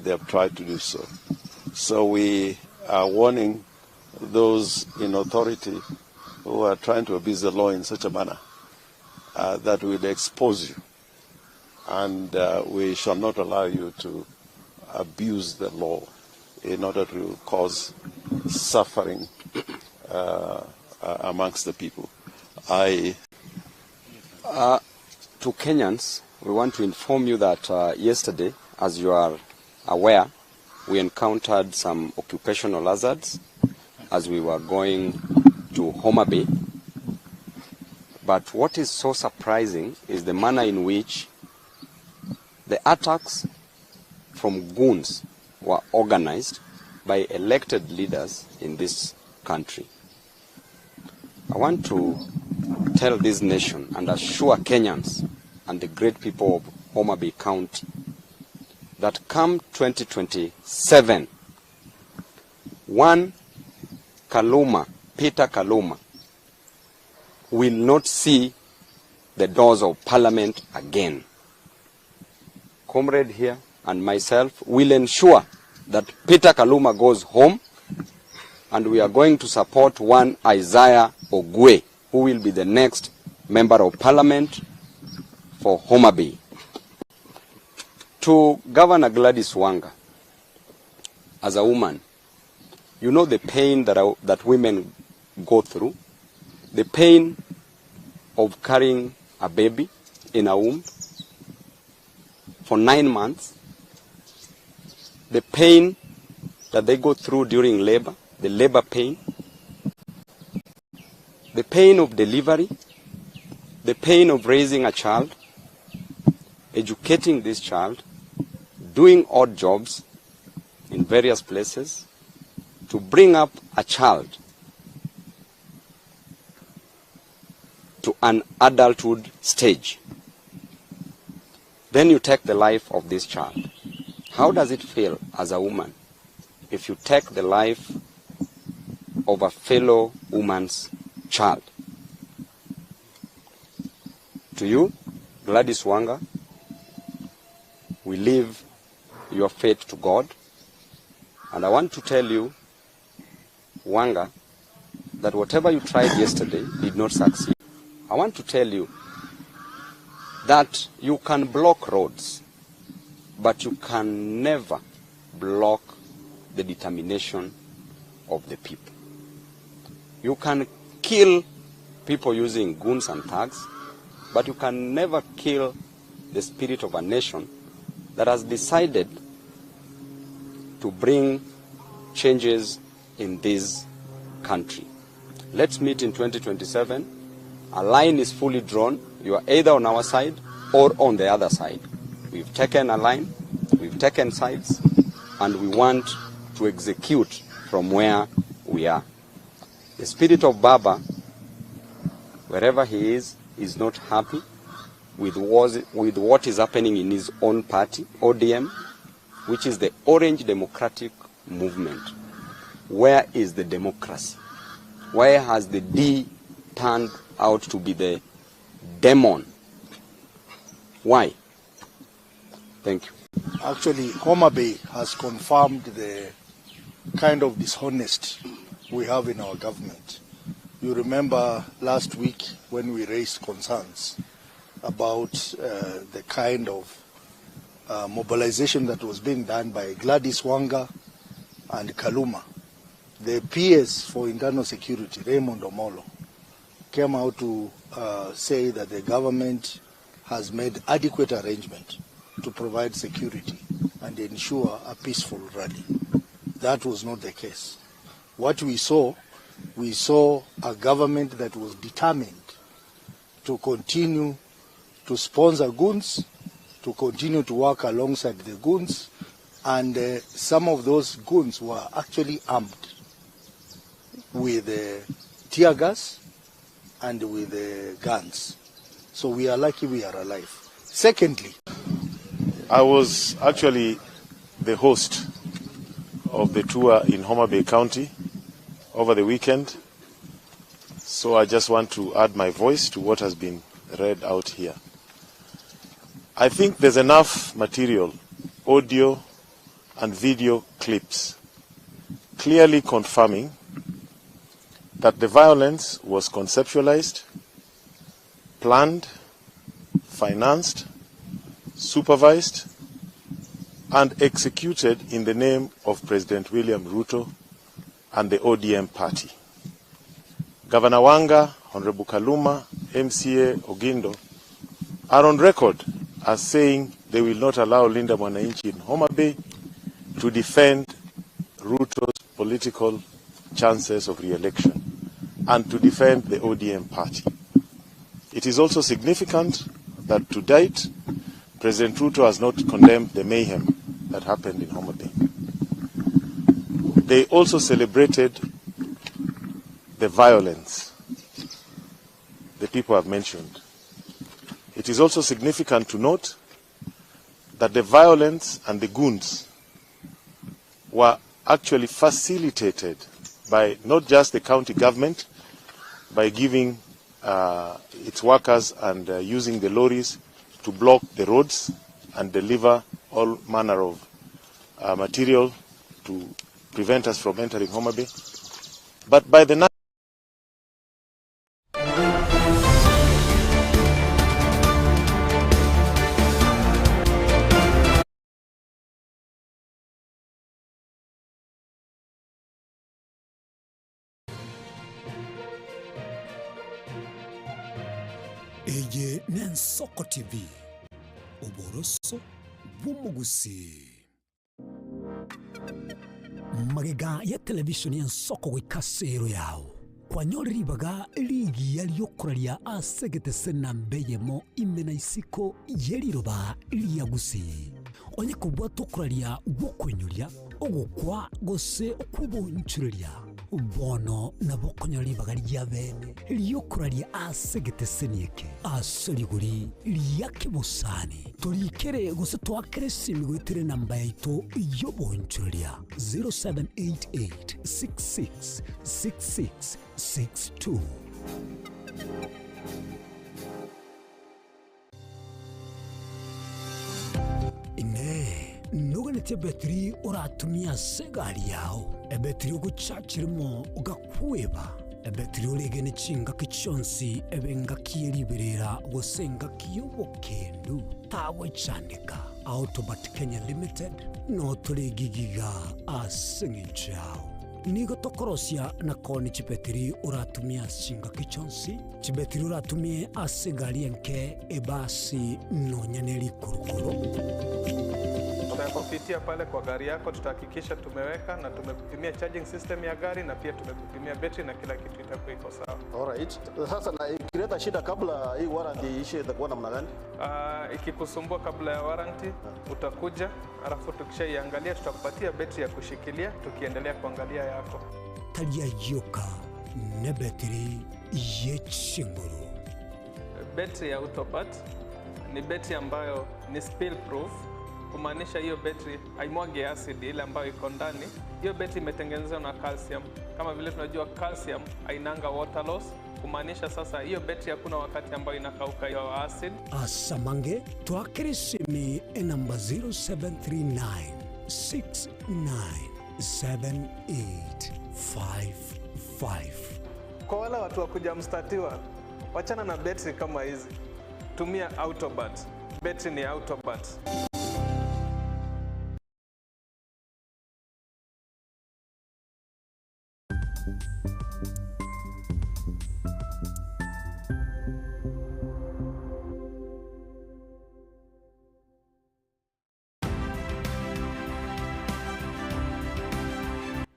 they have tried to do so. So we are warning those in authority who are trying to abuse the law in such a manner that will expose you. And we shall not allow you to abuse the law in order to cause suffering amongst the people. I Uh, to Kenyans, we want to inform you that uh, yesterday, as you are aware, we encountered some occupational hazards as we were going to Homa Bay. But what is so surprising is the manner in which the attacks from goons were organized by elected leaders in this country. I want to tell this nation and assure Kenyans and the great people of Homa Bay County that come 2027, one Kaluma, Peter Kaluma, will not see the doors of parliament again. Comrade here and myself will ensure that Peter Kaluma goes home and we are going to support one Isaiah Ogwe, who will be the next member of parliament for Homa Bay. To Governor Gladys Wanga, as a woman, you know the pain that, I, that women go through, the pain of carrying a baby in a womb for nine months, the pain that they go through during labor, the labor pain, the pain of delivery, the pain of raising a child, educating this child, doing odd jobs in various places to bring up a child to an adulthood stage. Then you take the life of this child. How does it feel as a woman if you take the life of a fellow woman's child? To you, Gladys Wanga, we leave your fate to God. And I want to tell you, Wanga, that whatever you tried yesterday did not succeed. I want to tell you that you can block roads, but you can never block the determination of the people. You can kill people using guns and thugs, but you can never kill the spirit of a nation that has decided to bring changes in this country. Let's meet in 2027. A line is fully drawn. You are either on our side or on the other side. We've taken a line, we've taken sides, and we want to execute from where we are. The spirit of Baba, wherever he is, is not happy with, was, with what is happening in his own party, ODM, which is the Orange Democratic Movement. Where is the democracy? Where has the D turned out to be the demon? Why? Thank you. Actually, Homa Bay has confirmed the kind of dishonest we have in our government. You remember last week when we raised concerns about uh, the kind of uh, mobilization that was being done by Gladys Wanga and Kaluma. The PS for Internal Security, Raymond Omolo, came out to uh, say that the government has made adequate arrangement to provide security and ensure a peaceful rally. That was not the case. What we saw, we saw a government that was determined to continue to sponsor goons, to continue to work alongside the goons, and uh, some of those goons were actually armed with uh, tear gas and with uh, guns. So we are lucky we are alive. Secondly, I was actually the host of the tour in Homa Bay County over the weekend. So I just want to add my voice to what has been read out here. I think there's enough material, audio and video clips, clearly confirming that the violence was conceptualized, planned, financed, supervised, and executed in the name of President William Ruto and the ODM party. Governor Wanga Honourable Kaluma, MCA Ogindo are on record as saying they will not allow Linda Mwananchi in Homa Bay to defend Ruto's political chances of re-election and to defend the ODM party. It is also significant that to date, President Ruto has not condemned the mayhem that happened in Homa Bay. They also celebrated the violence the people have mentioned. It is also significant to note that the violence and the goons were actually facilitated by not just the county government, by giving uh, its workers and uh, using the lorries to block the roads and deliver all manner of uh, material to prevent us from entering Homa Bay. But by the Eye n'Ensoko TV, oboroso bw'omogusii. Magega ya televishoni y'Ensoko goika ase ero yao, kwanyore ribaga rigiya ri'okoraria ase egetese namba eyemo ime na isiko ye riroba ria Gusii. Onye kobwate okoraria gw'okoinyoria, ogokwa, gose okw'oboonchoreria, bono nabo okonyora ribaga ri'abeene ri'okoraria ase egeteseni eke ase rigori ria kebosani. Torikere gose toakere esimi goetera enamba yaito y'oboonchoreria 0788 66 66 62. Inee! Noganetie ebetiri oratumie ase egari yao, ebetiri ogochachiremo ogakweba, ebetiri oregene chingaki chionsi ebe engaki ye riberera gose engaki y'obokendu? Tagochandeka. Autobat Kenya Limited notore gigiga ase eng'encho yao. Nigo tokorosia na koonia chibetiri oratumie ase chingaki chionsi, chibetiri oratumie ase egari enke, ebasi, nonya ne rikurukuru. Tutakupitia pale kwa gari yako, tutahakikisha tumeweka na tumekupimia charging system ya gari na pia tumekupimia betri na kila kitu itakuwa iko sawa. Alright. Sasa na ikileta shida kabla hii warranty iishe itakuwa namna gani? Uh, ikikusumbua kabla ya warranty utakuja, alafu tukishaiangalia tutakupatia betri ya kushikilia tukiendelea kuangalia yako. Tari ayio nebetiri ye chinguru. Betri ya Autopat ni betri ambayo ni spill proof, kumaanisha hiyo betri haimwagi acid ile ambayo iko ndani. Hiyo betri imetengenezwa na calcium. Kama vile tunajua calcium hainanga water loss, kumaanisha sasa hiyo betri hakuna wakati ambayo inakauka hiyo acid. Asamange twakere esimi enamba 0739 697855. Kwa wale watu wa kuja mstatiwa, wachana na betri kama hizi, tumia Autobat. Betri ni Autobat.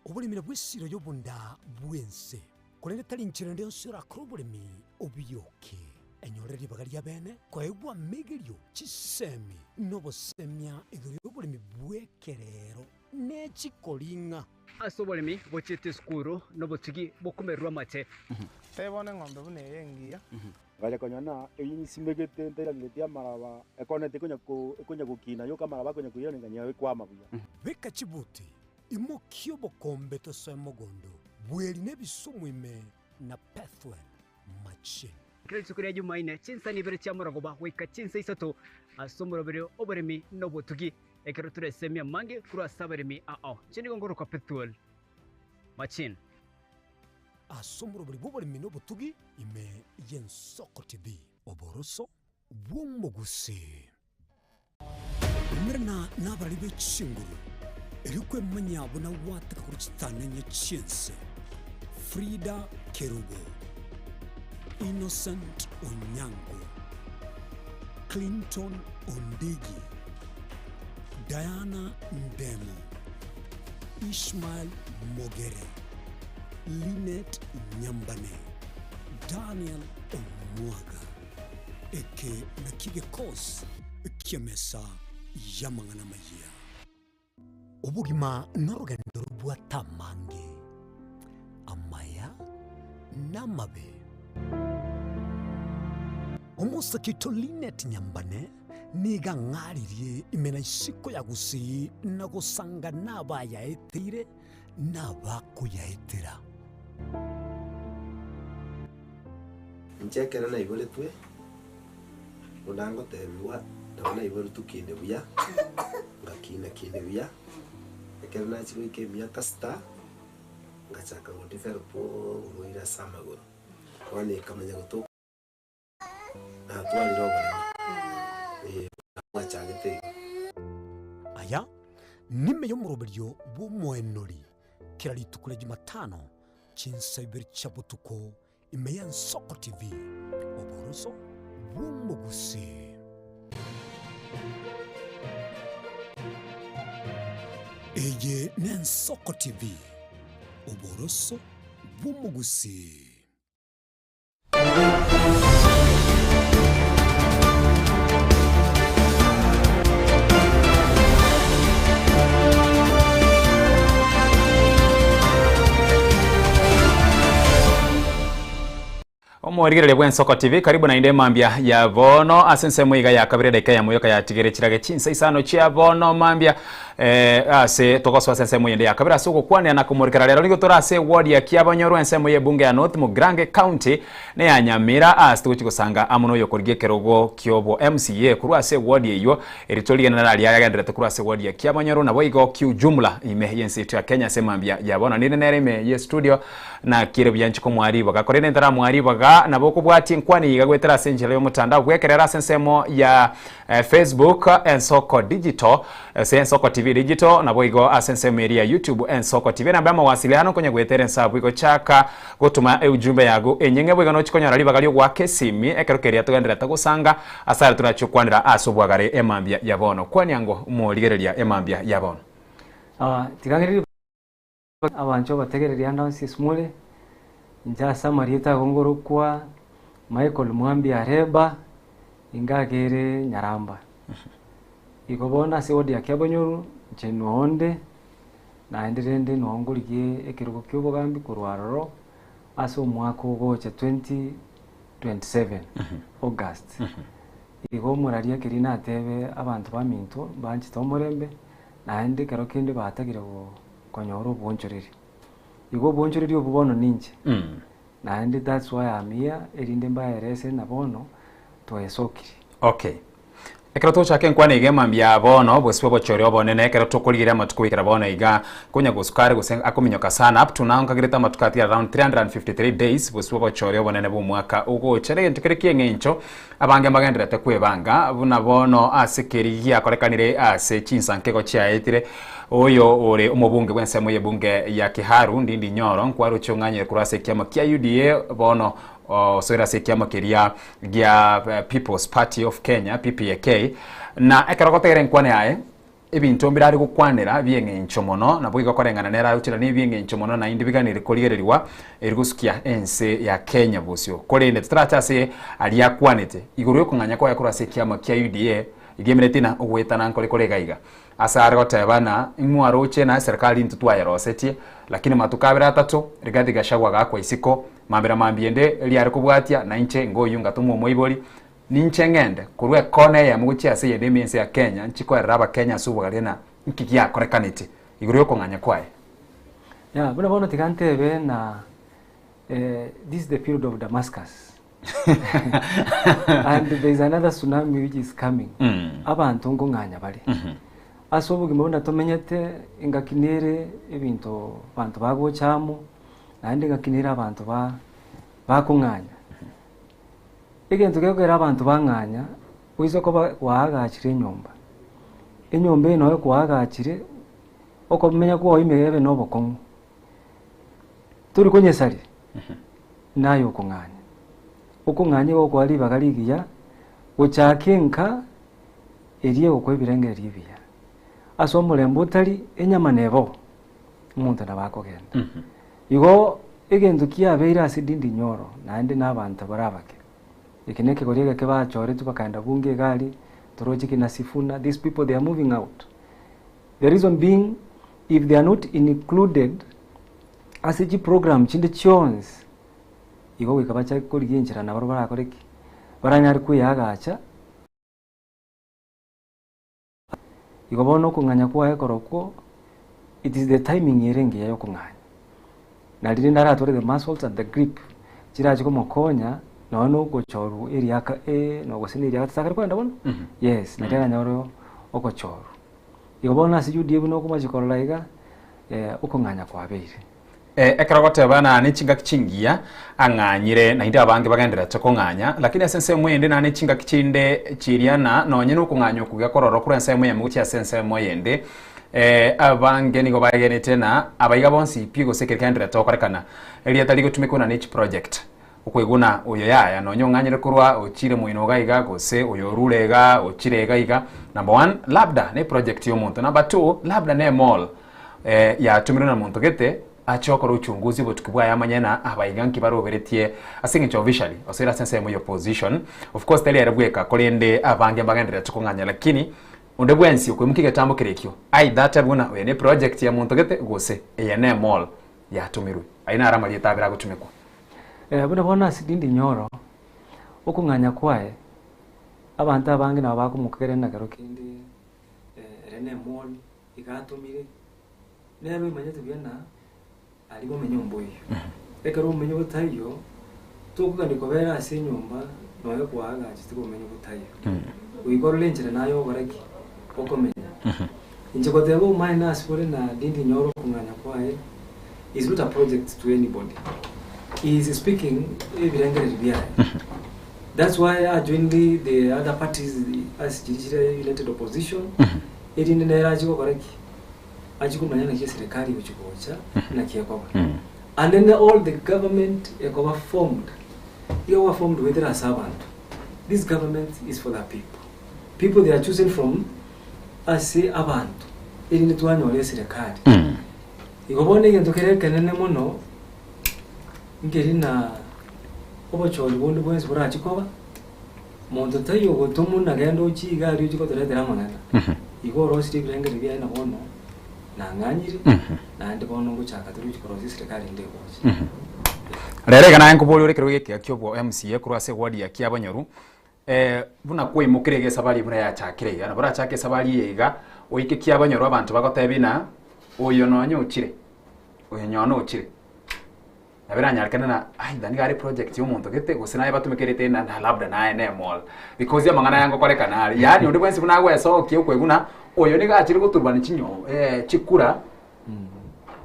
Oboremi nabwo esiro y'obonda bw'ense, korende tari nchera ende yonsi orakore oboremi obioke. Enyore ribaga ri'abeene koegwa amegerio, chisemi, na obosemia igoro y'oboremi bw'ekerero ne chikoring'a. Ase oboremi bochiete esukuru nobotugi bokomererwa amache. Tebia bono eng'ombe buna eye engiya. Ngacha konyora ng'a eyio nsimegete ntairaneretie amaraba, ekoneti ekonya ko ekonya gokina yoka amaraba akonya koiraneria ng'a ekwama buya. Beka chibuti, imokia obokombe tosoe mogondo, bweri nebisumu ime na Pethuel machine. Kera rituko ria Jumaine, chinsa nibere chia morogoba goika chinsa isato ase omoroberio oboremi na obotugi, ekero toresemie amange korwa ase abaremi ao. Inche nigo nkorokwa Pethuel Machine. Ase omoroberi bw'oboremi na obotugi ime y'Ensoko TV, oboroso bw'omogusii. Umerana nabarari be chinguru, erio kwemanya buna gwateka korwa chitananya chi'ense. Frida Kerubo. Innocent Onyango, Clinton Ondigi, Diana Ndemo, Ishmael Mogere, Linet Nyambane, Daniel Omwaga. Eke nakio gekosi ki'emesa y'amang'ana amayia. Obogima norogendo robwate amange, amaya na amabe. Omosake oito Linet Nyambane nigo ang'aririe ime na isiko ya Gusii na gosanga nabayaeteire na abakoyaetera. Inche ekero naiboretwe, buna ngotebigwa, nabo naiboretwe kinde buya, ngakina kinde buya, ekero nachia goika emiaka sita, ngachaka go develop oborwaire ase amagoro, bono ekamanya gotoka natwarire oboremo, eh, bwachagete igo. Aya nime y'omoroberio bw'omoenori kera rituko ria Jumatano chinsa ibere chia botuko Ime y'Ensoko TV, oboroso bw'omogusii. Eye n'Ensoko TV, oboroso bw'omogusii. Omorigereria bw'Ensoko TV, karibu naende mambia ya bono ase ensemo iga ya kabere dakika ya moyoka yatigere chirage chinsa isano chia bono mambia eh, ase togosoa ase ensemo yende ya kabere ase ogokwanera na komorikera rero nigo tore ase ward ya Kiabonyoru ensemo y'ebunge ya North Mugirango County ne ya Nyamira ase togochi gosanga amo noyokorigia ekerogo kiobo MCA korwa ase ward eyio Eri torigenera aria ayagenderete korwa ase ward ya Kiabonyoru naboigo kiujumla ime y'ense yaito ya Kenya ase mambia ya bono. Ninde nere ime ye studio nakire buya inche komoa ribaga. Korende ntaramoa ribaga nabo okobwatia enkwani eye iga goetera ase enchera y'omotandao bwekerera ase ensemo ya Facebook Ensoko Digital ase Ensoko TV Digital naboigo ase ensemo eria ya YouTube Ensoko TV. Enamba y'amawasiliano nkonya goetera ense abwo igo chaka gotoma eujumbe yago enyeng'e boigo nochi konyora ribaga riogoaka esimi ekero keria togenderete gosanga Ase aria torachie gokwanera ase obwagare emambia ya bono. Kwania ngo morigereria emambia ya bono. Ah, tiga ng'irire abanchwa abategereria ande onsi ase more, inche ase amarieta ago ngorokwa Michael Mwambi Areba, ingagere Nyaramba. Igo bono ase ward ya Kiabonyoru, inche nonde, naende rende noo ngorigie ekerogo kia obogambi korwa aroro ase omwaka ogocha 2027 August. Igo omoraria keria natebe abanto baminto mbanchete omorembe, naende ekero kende batagire konyora obonchoreri. Igo obonchoreri obwo bono ninche, naende that's why I'm here erinde mbaerese na bono twesokire. Okay. Ekero togochaka enkwana iga emambia ya bono, bosio bw'obochori obonene, ekero tokorigereria amatuko goikera bono iga, konya gosuka are gose akominyoka sana, up to now nkagerete amatuko atigare around 353 days, bosio bw'obochori obonene bw'omwaka ogocha. Negento kere ki'eng'encho abange mbagendererete kwebanga, buna bono ase keria giakorekanire ase chinsa nkego chiaetire, oyo ore omobunge bw'ensemo y'ebunge ya Kiharu, Ndindi Nyoro, nkwaroche ong'anyire korwa ase ekiama kia UDA, bono osoire ase ekiama keria gia People's Party of Kenya, PPAK, na ekero ogotegera enkwana yaye, ebinto mbire are gokwanera bi'eng'encho mono, nabo igo koreng'ana nere agochera nebi'eng'encho mono naende biganire korigererigwa eri gosukia ense ya Kenya bosio. Korende totarache ase aria akwanete, igoro y'okong'anya kwaye korwa ase ekiama kia UDA, iga emereti na ogoetana nkore kore iga iga. Ase are goteba ng'a ing'waroche na eserikari intwe twayerosetie, lakini matuko abere atato, Rigathi Gachagua agakwa isiko, Mambia na mambia ende riare kobwatia, na inche ngoyio ngatomwa omoibori, ninche ngende korwa ekona eyemo gochia ase eyende ime ense ya Kenya, nchie koerera Abakenya ase obogare na nki giakorekanete igoro y'okong'anya kwaye. Yeah, buna bono tiga ntebe na eh, this is the period of Damascus and there is another tsunami which is coming Mm. abanto nkong'anya bare ase obogima buna tomenyete engaki nere ebinto abanto bagocha amo Naende ngaki nere abanto ba bakong'anya. Egento gekogera abanto bang'anya, oise koba kwaagachire enyomba, enyomba eye noyo kwaagachire, okomenya kwao ime ebe na obokong'u, tori konyesaria, naye okong'anya. Okong'anya igo gokoa ribaga rigiya gochaka enka eria egokoa ebirengererio ebiya. Ase omorembe otari enyama nebo, omonto nabo akogenda. Igo egento kiabeire ase Ndindi Nyoro naende na abanto bare abake, eke na ekegori egeke bachoretwe bakaenda bunge iga aria, toroche kina Sifuna, these people they are moving out. The reason being if they are not included ase chiprogram chinde chionsi, igo goika bachake korigia enchera nabarobwo barakore ki? Baranyare koyeagacha. Igo bono okong'anya kwaye korokwo, it is the timing ere engiya ya okong'anya. Nari rende aratware the muscles and the grip chirache komokonya nonya na ogochorwa eriaka eh gose na eriaka tisakare kogenda bono? Yes, nari aranyore ogochorwa. Igo bono ase UDA buna okomochia korora iga, okong'anya kwabeire. Ekero ogoteba na nechingaki chingiya ang'anyire, naende abange bagendererete kong'anya, lakini ase ensemo eyende na nechingaki chinde chiria na nonye nokong'anya okuya kororo korwa ensemo eyemo gochia ase ensemo eyende. Abange nigo baegenete na abaiga bonsi pi gose ekeri kegendererete gokorekana erieta rigotumekwa na nechiproject. Okoiguna oyo yaya nonye ong'anyire korwa ochire moino iga iga gose oyo orure iga ochire iga iga. Number one, labda ne project ya omonto. Number two, labda ne mall eh, yatumirwe na monto gete ache okora uchunguzi obotuki bwaye amanye na abaiga nki baroberetie ase eng'encho officially osoire ase ensemo ya opposition. Of course tari ere bweka korende abange mbagendererete kong'anya lakini onde bwensi okoimokia egetambo kere ekio either atebe buna oyo ne project ya monto gete gose eye ne mall yatumirwe. Ayio naro amarieta abere agotumekwa. Buna bono ase Ndindi Nyoro, okong'anya kwaye, abanto abange nabo bakomokagereria na kero kende ere nemori, iga atomire, nere oimanyete buya na aria bomenye omboiyo. Ekero obomenyo botaiyo, tokogania kobera ase enyomba nonya kwaagachete obomenyo botaiyo. Goika orore enchera naye ogokora ki? Okomenya. Inche goteba obomaene ase bore na Ndindi Nyoro okong'anya kwaye is not a project to anybody. He is speaking ebirengererio biaye. That's why a joined the other parties ase chiria chire united opposition erinde nere achie gokora ki? Achie komanya naki eserekari egochi gocha naki ekoba. And then all the government ekoba formed, iga ekoba formed goetera ase abanto. This government is for the people. People they are chosen from ase abanto erinde twanyora eserekari. Igo bono egento kere ekenene mono nkeri na obochori bonde bwensi borachi koba, monto taiyo ogotomwa na genda ochie iga aria ochie gotoretera amang'ana. Igo orosirie ebirengererio biaye na bono nang'anyire, naende bono ngochaka tore gochia korosia eserekari ende egocha. Rero iga naye nkoboria ore ekerogo ekiya kia obwo MCA korwa ase eward ya Kiabonyoru, buna kwaimokire iga esabari buna yachakire iga, nabo orachake esabari eye iga, oike Kiabonyoru abanto bagotebie ng'a oyo nonye ochire, oyo nonye ochire. Nabo eranyarekane ng'a aidha nigo are project ya omonto gete, gose naye batumekere na na labda naye ne emall, because amang'ana aya ngokorekana are, yaani onde bwensi buna agoesokia okoigwa ng'a oyo nigo achire goturubani chinyo chikura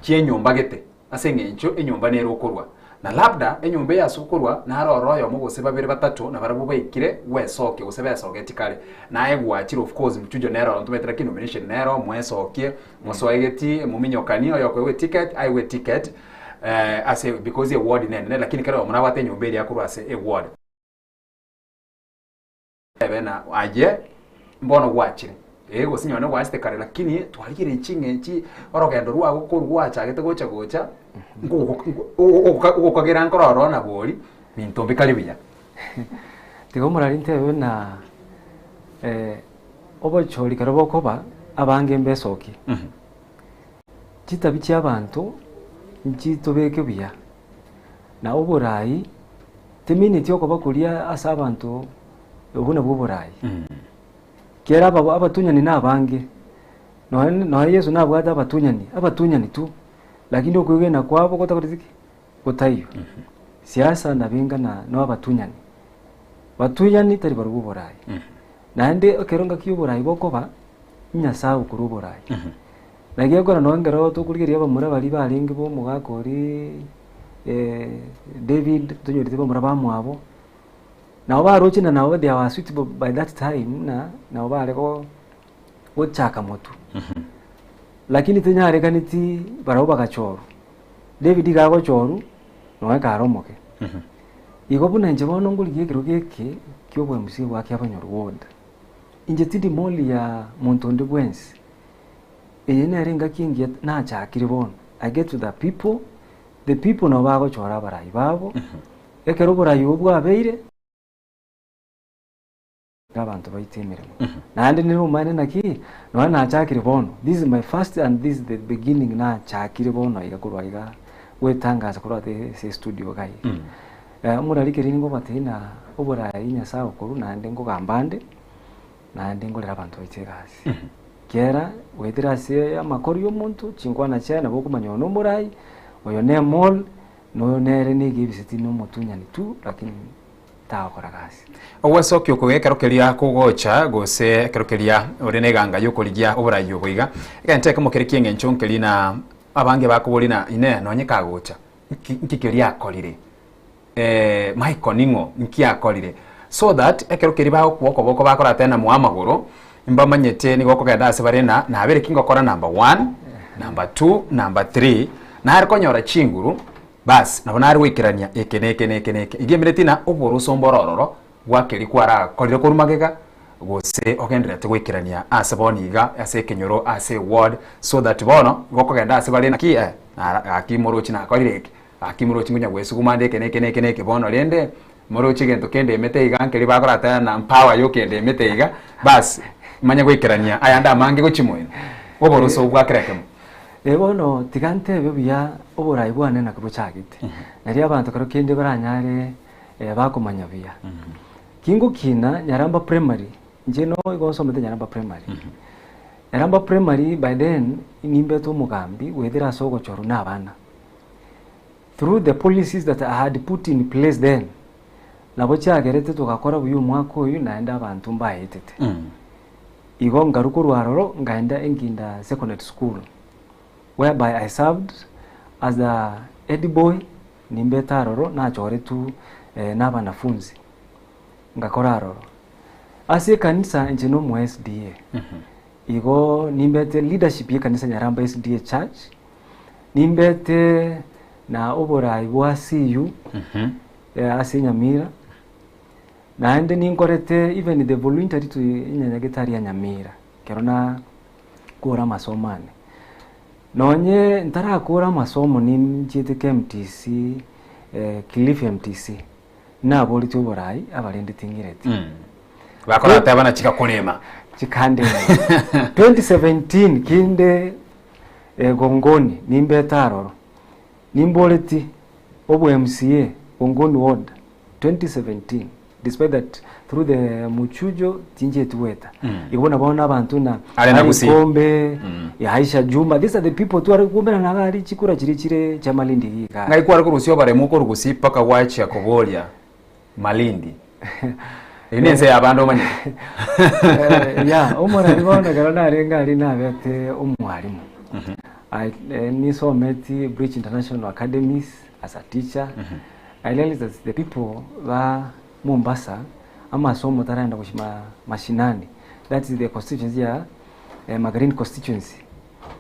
chi'enyomba gete. Ase eng'encho enyomba nere okorwa, na labda enyomba eye ase okorwa naro oro oyomo gose babere batato na barabwo baikire gwesokia gose besogetie kare. Naye gwachire of course mchujo nere oro ntomanyete lakini nomination nero mwesokie mosoegetie mominyokanie oyokoegwa eticket aegwe eticket ase because eward nenene lakini kera oyomo nabwate enyomba eria akorwa ase eward. Ebe na aye mbono gwachire, ee gose nonye gwachete kare lakini twarigereria ching'enchi orogendo rwago korwa gwachagete gocha gocha, ogokagera nkoro ororo na bori, binto mbikari buya. Tiga omorari ntebe buna obochori ekero bokoba abange mbesokie. Chitabi chia abanto nchitobeke buya, na oborai Timineti okoba koria ase abanto obwo nabwo oboraai. Ekiagera aba abatunyani nabange, nonya nonya Yeso nabwate abatunyani, abatunyani tu, lakini okwegena kwabo gotakoreti ki? Gotaiyo. Siasa nabo enga na no abatunyani. Batunyani tari barobwo oboraai. Naende ekero ngaki oboraai bokoba, Nyasaye okorwa oboraai. Naki ekero nonya ekero tokorigereria abamura baria barenge ba omogaka oria David, tonyoreti bamura bamwabo, nabo baroche na nabo they were suitable by that time na nabo bare go gochaka motwe. Lakini tenyarekaneti barabwo bagachorwa, David iga agochorwa nonya kare omoke. Igo buna inche bono ngorigia ekerogo eke kia obo-MC bwa Kiabonyoru Ward, inche tindi moli ya monto onde bwensi, eye nere engaki engiya nachakire bono, I get to the people, the people nabo bagochora abarai babo, ekero oborai obo bwabeire, abanto baite emeremo. Naende nere omanyete naki, nonya nachakire bono, this is my first and this is the beginning nachakire bono iga korwa iga gwetangasa korwa ase ase estudio iga iga. Eh, omorarike riria ngobatebia ng'a oborai Nyasaye okorwa naende nkogamba ande, naende nkorere abanto baito egasi. Ekiagera goetera ase amakori ya omonto, chinkwana chiaye nabo okomanya oyo na omorai, oyo ne emall, na oyo nere nigo ebiseti na omotunyani tu lakini tagokora gasi. Ogwesokia oko gekero keria kogocha, gose ekero keria ore neganga y'okorigia oborai obo iga, egento ekemo kere ki'engencho nkeri na abange bakoboria na inee nonye kagocha, nki nki keria akorire? Eh, Michael ning'o? Nki akorire? So that ekero keria bagokwa okoboko bakoratena na moa amagoro, mbamanyete nigo okogenda ase bare na nabere ki ngokora number one, number two, number three, nare konyora chinguru Bas, nabo nare goikerania eke na eke na eke na eke. Iga emereti na oboroso mbore ororo bwa keria kwarakorire korwa magega, gose ogendererete goikerania ase bono iga, ase ekenyoro, ase eward, so that bono igo okogenda ase bare naki eh, nara gaki morochi nakorire eke, gaki morochi ngonya goesuguma nde eke na eke na eke na eke, bono rende, morochi egento kende emete iga nkeria bakoratera na mpawa yokende emete iga, bas, manye goikerania ayande amange gochia moino. Oboroso obwo bwa kera ekemo. Ee bono tiga ntebe buya oborai bwane naki bochagete, nario abanto kero kende baranyare bakomanya buya. Kingokina Nyaramba Primary, inche no igo nsomete Nyaramba Primary. Nyaramba Primary by then nimbete omogambi goetera ase ogochorwa na abana. Through the policies that I had put in place then, nabo chiagerete togakora buya omwaka oyio naende abanto mbaetete. Igo nkarwa korwa aroro nkaenda Enkinda Secondary School whereby I served as a head boy nimbete aroro nachoretwe na abanafunzi ngakora aroro. Ase ekanisa inche na omo SDA igo nimbete leadership ya ekanisa Nyaramba SDA Church, nimbete na oborai bwa CU ase Nyamira. Naende ninkorete even the voluntary to enyagetari ya Nyamira ekero nakora amasomo ane. Nonye ntarakora amasomo ninchiete KMTC Kilifi MTC, naboretie oborai abarende ting'ireti. Bakoratebana chigakorema. Chikandema. 2017 kinde Gongoni nimbete aroro, nimboreti obo MCA Gongoni ward 2017 despite that through the muchujo tincheti goeta igo buna bono abanto na Are na Gusii. Kombe ya Aisha Juma these are the people tware kuombera nabo ari chikura chiria chire chia Malindi iga Ng'ai kware korusia obaremu okorwa Gusii mpaka gwachia koboria Malindi. Eyio nense ya abande omanyete. Eh, ya omorari bono ekero narenge aria nabete omwalimu I, eh, nisometi Bridge International Academies as a teacher I realize that the people ba Mombasa amasomo taraenda gochia ma mashinani that is the constituency ya eh, Magarini constituency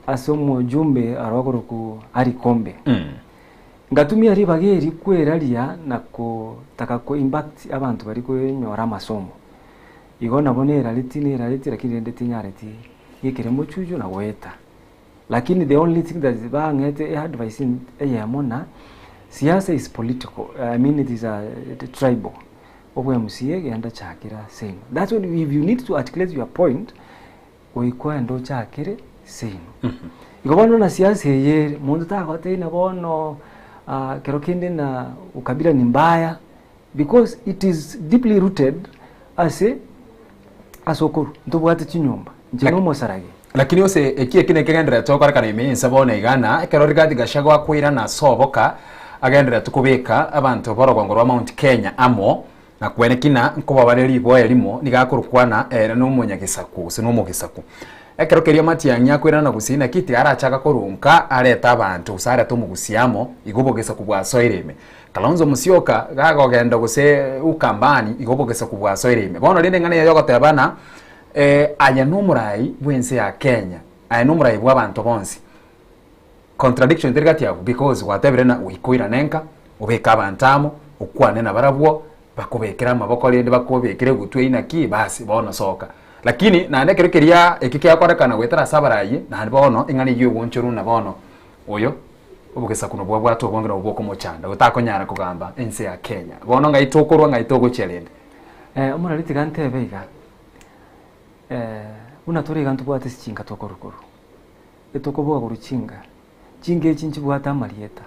ase omojumbe aro okorokwa Harry Kombe ngatumia ribaga eri kweraria na kotaka ko impact abanto baria konyora amasomo igo nabo nerareti nerareti lakini rende tinyareti ng'ikere mochuchu na goeta. Lakini the only thing that bang'ete eadvice eyemo na siasa is political, I mean it is a tribal, obwa MCA genda chakera seino. That's when if you need to articulate your point, goika oende ochakere seino. Igo bono na siasa eye ere, monto tagotebia ng'a bono kero kende na ukabila ni mbaya, because it is deeply rooted ase ase okorwa, ntobwate chinyomba, inche na omosaragi. Lakini ase eki eki nekegendererete gokorekana ime y'ense bono iga, na ekero Rigathi Gachagua akoirana ase oboka, agendererete kobeka abanto b'orogongo rwa Mount Kenya amo, na kwene kina nkoba bare riboa erimo, nigo akorokwana ere nomonyagesaku gose nomogesaku. Ekero keria Matiang'i akoirana na gusii naki tiga arachaka korunka arete abanto gose arete omogusii amo, igo obogesaku bwasoire ime. Kalonzo Musyoka gakogenda gose Ukambani igo obogesaku bwasoire ime. Bono rende eng'ana eye yogoteba ng'a Aye nomorai bw'ense ya Kenya, aye nomorai bw'abanto bonsi. Contradiction teri gati abwo because gwatebire ng'a goika oirane nka, obeke abanto amo, okwane nabarabwo, bakobekere amaboko rende bakobekere egutwa eyio naki, basi bono soka. Lakini naende ekero keria eki kiakorekana goetera ase abarayie, naende bono eng'ana eyio egoonchorwa buna bono oyo obogesaku nobwo abwate obonge nobwo bokomochanda, otakonyara kogamba ense ya Kenya. Bono ng'ai tokorwa ng'ai togochia rende? Omorari tiga ntebe iga, buna tore iga ntobwate ase chinka tokorwa korwa, etokoboa korwa chinka, chinka echi nchibwate amarieta,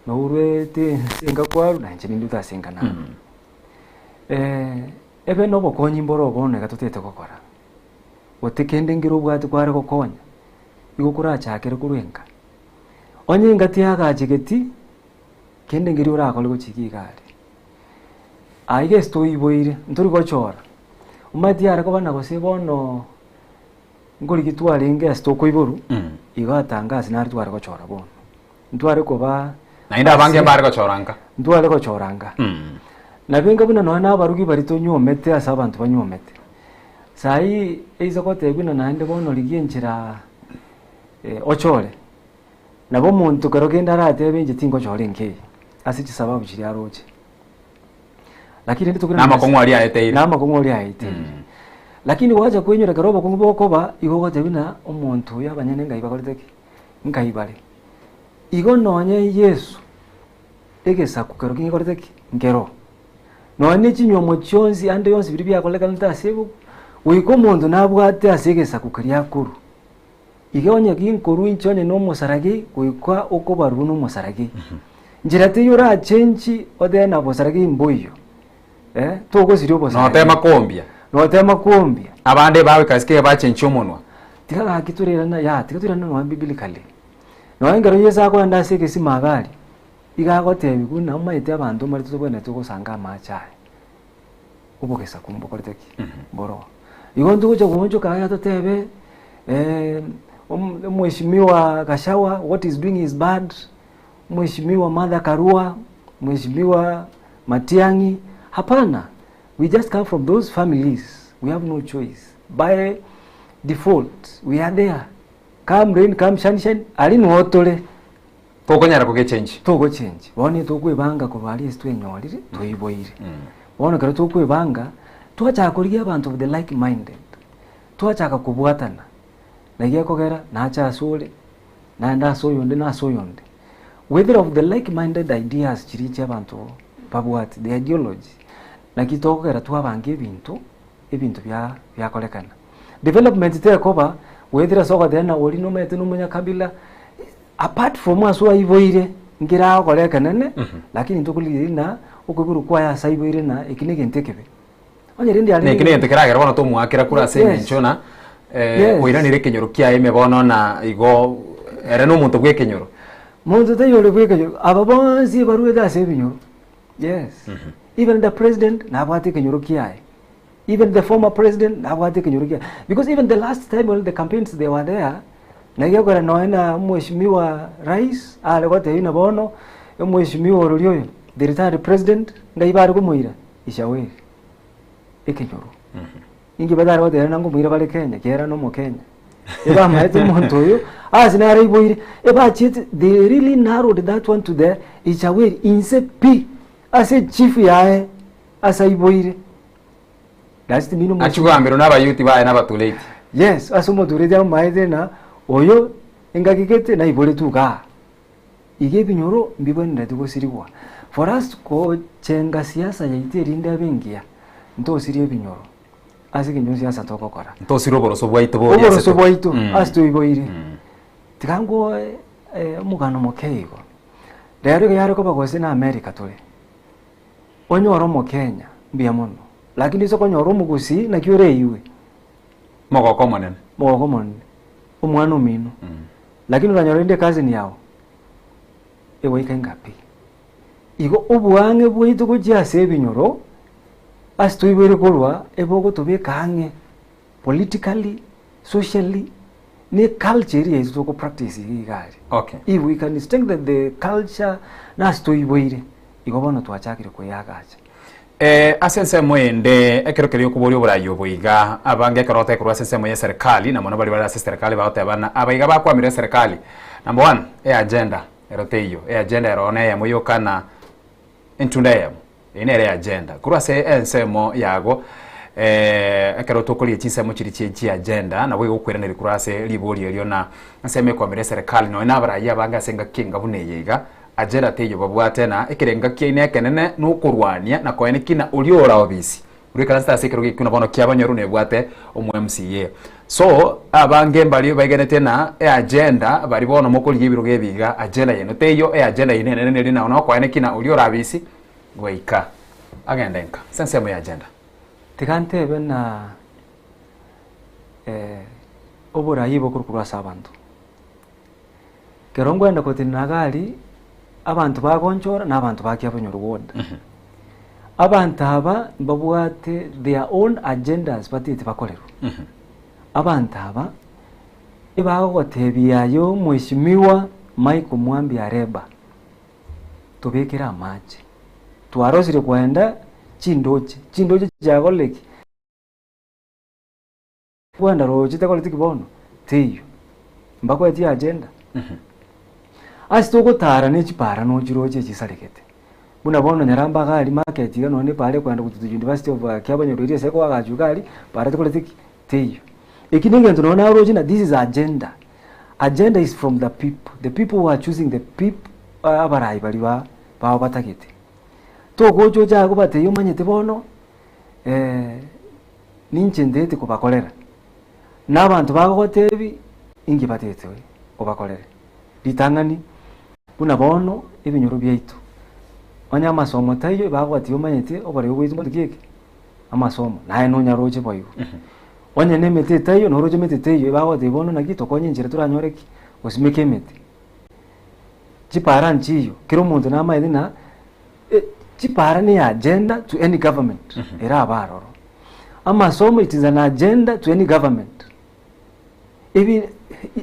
nourwete ense enka kwarwa na inche nindute ase enka narwa. Ebe na obokonyi mboro bono iga totagete gokora, gote kende nkere obwate kware gokonya, igo korachakere korwa enka. Onye enka tiagachegeti, kende nkeria orakore gochika iga aria. Aiga ase toiboire, ntori gochora, omanyete yare koba na gose bono nkorigia twarenge ase tokoiborwa, igo atanga ase naro tware gochora bono. Ntware koba Naende abange mbare gochora nka. Ntware gochora nka. Nabo enga buna nonya na abarugi baria tonyuomete ase abanto banyuomete. Saii eise gotebia buna naende bono rigia enchera ochore, nabo omonto kero kende aratebe inche tingochora enka eye, ase chisababu chiria aroche. Lakini rende tokore Na amakong'u aria aeteire. Na amakong'u aria aeteire. Lakini gwacha koinyora ekero obokong'u bokoba, igo ogotebia buna omonto oyo abanyene ngai bakorete ki? Ngai bare. Igo nonye Yeso, egesaku kero kingekorete ki? Nkero. Nonye ne chinywomo chionsi ande yonsi biria biakorekanete ase ebuku, goika omonto nabwate ase egesaku keria akorwa. Iga onye ginkorwa inche onye na omosaragei, goika okobarwa na omosaragei. Nchera teiyo orachenchi otebe na bosaragei mboiyo, eh, togosiria obosaragei. Notema koombia. Notema koombia. Abande bagoika ase kega bachenchia omonwa. Tiga gaki torerana ya, tiga toirane nonya biblically. Nonya ekero Yeso akoenda ase egesima iga aria, iga agotebiwa buna omanyete abanto mbare totobwenerete gosanga amache aya, obogesaku mbokorete ki? Mboroo. Igo ntogocha goonchoka iga totebe omweshimiwa Gachagua what is doing is bad, Mheshimiwa Martha Karua, Mheshimiwa Matiang'i, hapana, we just come from those families, we have no choice. By default, we are there. Come rain, come sunshine, ari nigo tore. Tokonyara kogechange. Togochange. Bono nigo tokwebanga korwa aria ase twenyorire, toiboire. Bono ekero tokwebanga, twachaka korigia abanto of the like minded, twachaka kobwatana, naki gekogera nache asore, naende ase oyonde na ase oyonde. Whether of the like minded ideas chiria chia abanto babwate, the ideology, naki tokogera twabanga ebinto, ebinto bia biakorekana. Development tekoba goetera ase ogoteba ng'a oria nomanyete na omonyakabila, apart from ase oiboire, nkere agokora ekenene, lakini ntokorigereria ng'a okoiborwa kwaye ase aiboire ng'a eki na egento ekebe. Onye rende Neki arenge negento keragere bono tomoakera kura ase Yes. eng'encho na eh, Yes. oiranire ekenyoro kiaye ime bono na igo ere nomonto bw'ekenyoro. Monto taiyo ore bw'ekenyoro, aba bonsi baruete ase ebinyoro, yes. Even the president nabwate ekenyoro kiaye, even the former president nabwate ekenyoro kiaye, because even the last time when the campaigns they were there, naki ekogera nonya na omweshimiwa rais are gotebia buna bono, omweshimiwa ororia oyo, the retired president, ngai bare komoira. Ishaweri, ekenyoro. Inki batare goteba nang'o omoira bare Kenya, kiagera na omokenya. Ebamaete omonto oyo, ase naraiboire, ebachiete, they really narrowed that one to the Ichaweri, inse pi, ase echief yaye, ase aiboire. Does it mean omochi- Achia kogambirwa na abayuti baye na abatureti. Yes, ase omotureti amaete ng'a oyo engaki gete naiboretwe igaa. Iga ebinyoro mbibwenereti gosirigwa. For us gochenga siasa yaito erinde ebe engiya, ntosirie ebinyoro ase ekenyoro siasa togokora. Ntosirie oboroso bwaito boria ase Oboroso to- bwaito Mm. ase toiboire. Tiga nkoe omogano moke igo. Rero iga yare koba gose na America tore, onyore omokenya mbuya mono, lakini ase okonyora omogusii naki oreiwe? Mogoko omonene. Mogoko omonene, omwana omino. Lakini oranyore rende ecousin yao, egoika ingapi? Igo oboang'e bwaito gochia ase ebinyoro, ase toiboire korwa, ebogotobeka ang'e politically, socially, na eculture eria yaito toko practice iga iga aria. Okay. If we can strengthen the culture na ase toiboire, igo bono twachakire koyagacha. Ase ensemo ende, ekero keria okoboria oboraai obo iga, abange ekero otagete korwa ase ensemo y'eserekari, na mono baria bare ase eserekari bagoteba ng'a aba iga bakwamire eserekari. Number one, eagenda ero teiyo, eagenda ero neyemo yoka na. Entunda eyemo, eye nere agenda. Korwa ase ensemo yago ekero tokoria chinsemo chiria chie chiagenda, nabo egokweraneria korwa ase ribori erio na ensemo ekwamera eserekari nonya na abarayia abange ase engaki enga buna eye iga, agenda teiyo babwate na ekerenga kiaino ekenene na okorwania na koenekia na oria ore obisi Roikaransete ase ekerogo ekio na bono kiabanyorwa nebwate omo MCA. So abange mbari baigenete na eagenda bari bono mokorigia ebirogo ebi iga agenda yaino teiyo eagenda yaino enene neri nao nokoene ki na oria orabisi goika agende nka ase ensemo ya agenda. Tiga ntebe na oborai bokorwa korwa ase abanto. Ekero nkoenda gotenena iga aria, abanto bagonchora na abanto ba Kiabonyoru ward. Abanto aba mbabwate their own agendas batagete bakorerwe. Abanto aba, ebagogotebia aye omweshimiwa Michael Mwambi Areba, tobekere amache, twarosire koenda chindoche, chindoche chiakorire ki? Kwenda roche takoreti ki bono? Teiyo. Mbakoetie agenda. Ase togotara ne chipara nochiroche echisaregete. Buna bono Nyaramba iga aria market iga nonye epara ekoenda gochia to University of Kiabonyoru eria ase ekoagachwa iga aria, para takoreti ki? Teiyo. Eki na egento nonye naroche ng'a this is agenda. Agenda is from the people, the people who are choosing the peop abarai baria ba bao batagete. Togocha oche aye kobatebia omanyete bono. Ninche ntete kobakorera, na abanto bagogotebi inki batete obakorere. Ritang'ani, buna bono ebinyoro biaito, onye amasomo taiyo bagogotebi omanyete oboreu bwaito mbori ki eke? Amasomo, naye nonyaroche boigo. Onye na emete etaiyo noroche emete teiyo bagogotebi bono naki tokonye enchera toranyore ki? Gosimeka emete. Chipara nchiyo, kera omonto namaete ng'a Chipara ne agenda to any government ere abe aroro. Amasomo it is an agenda to any government. Ebi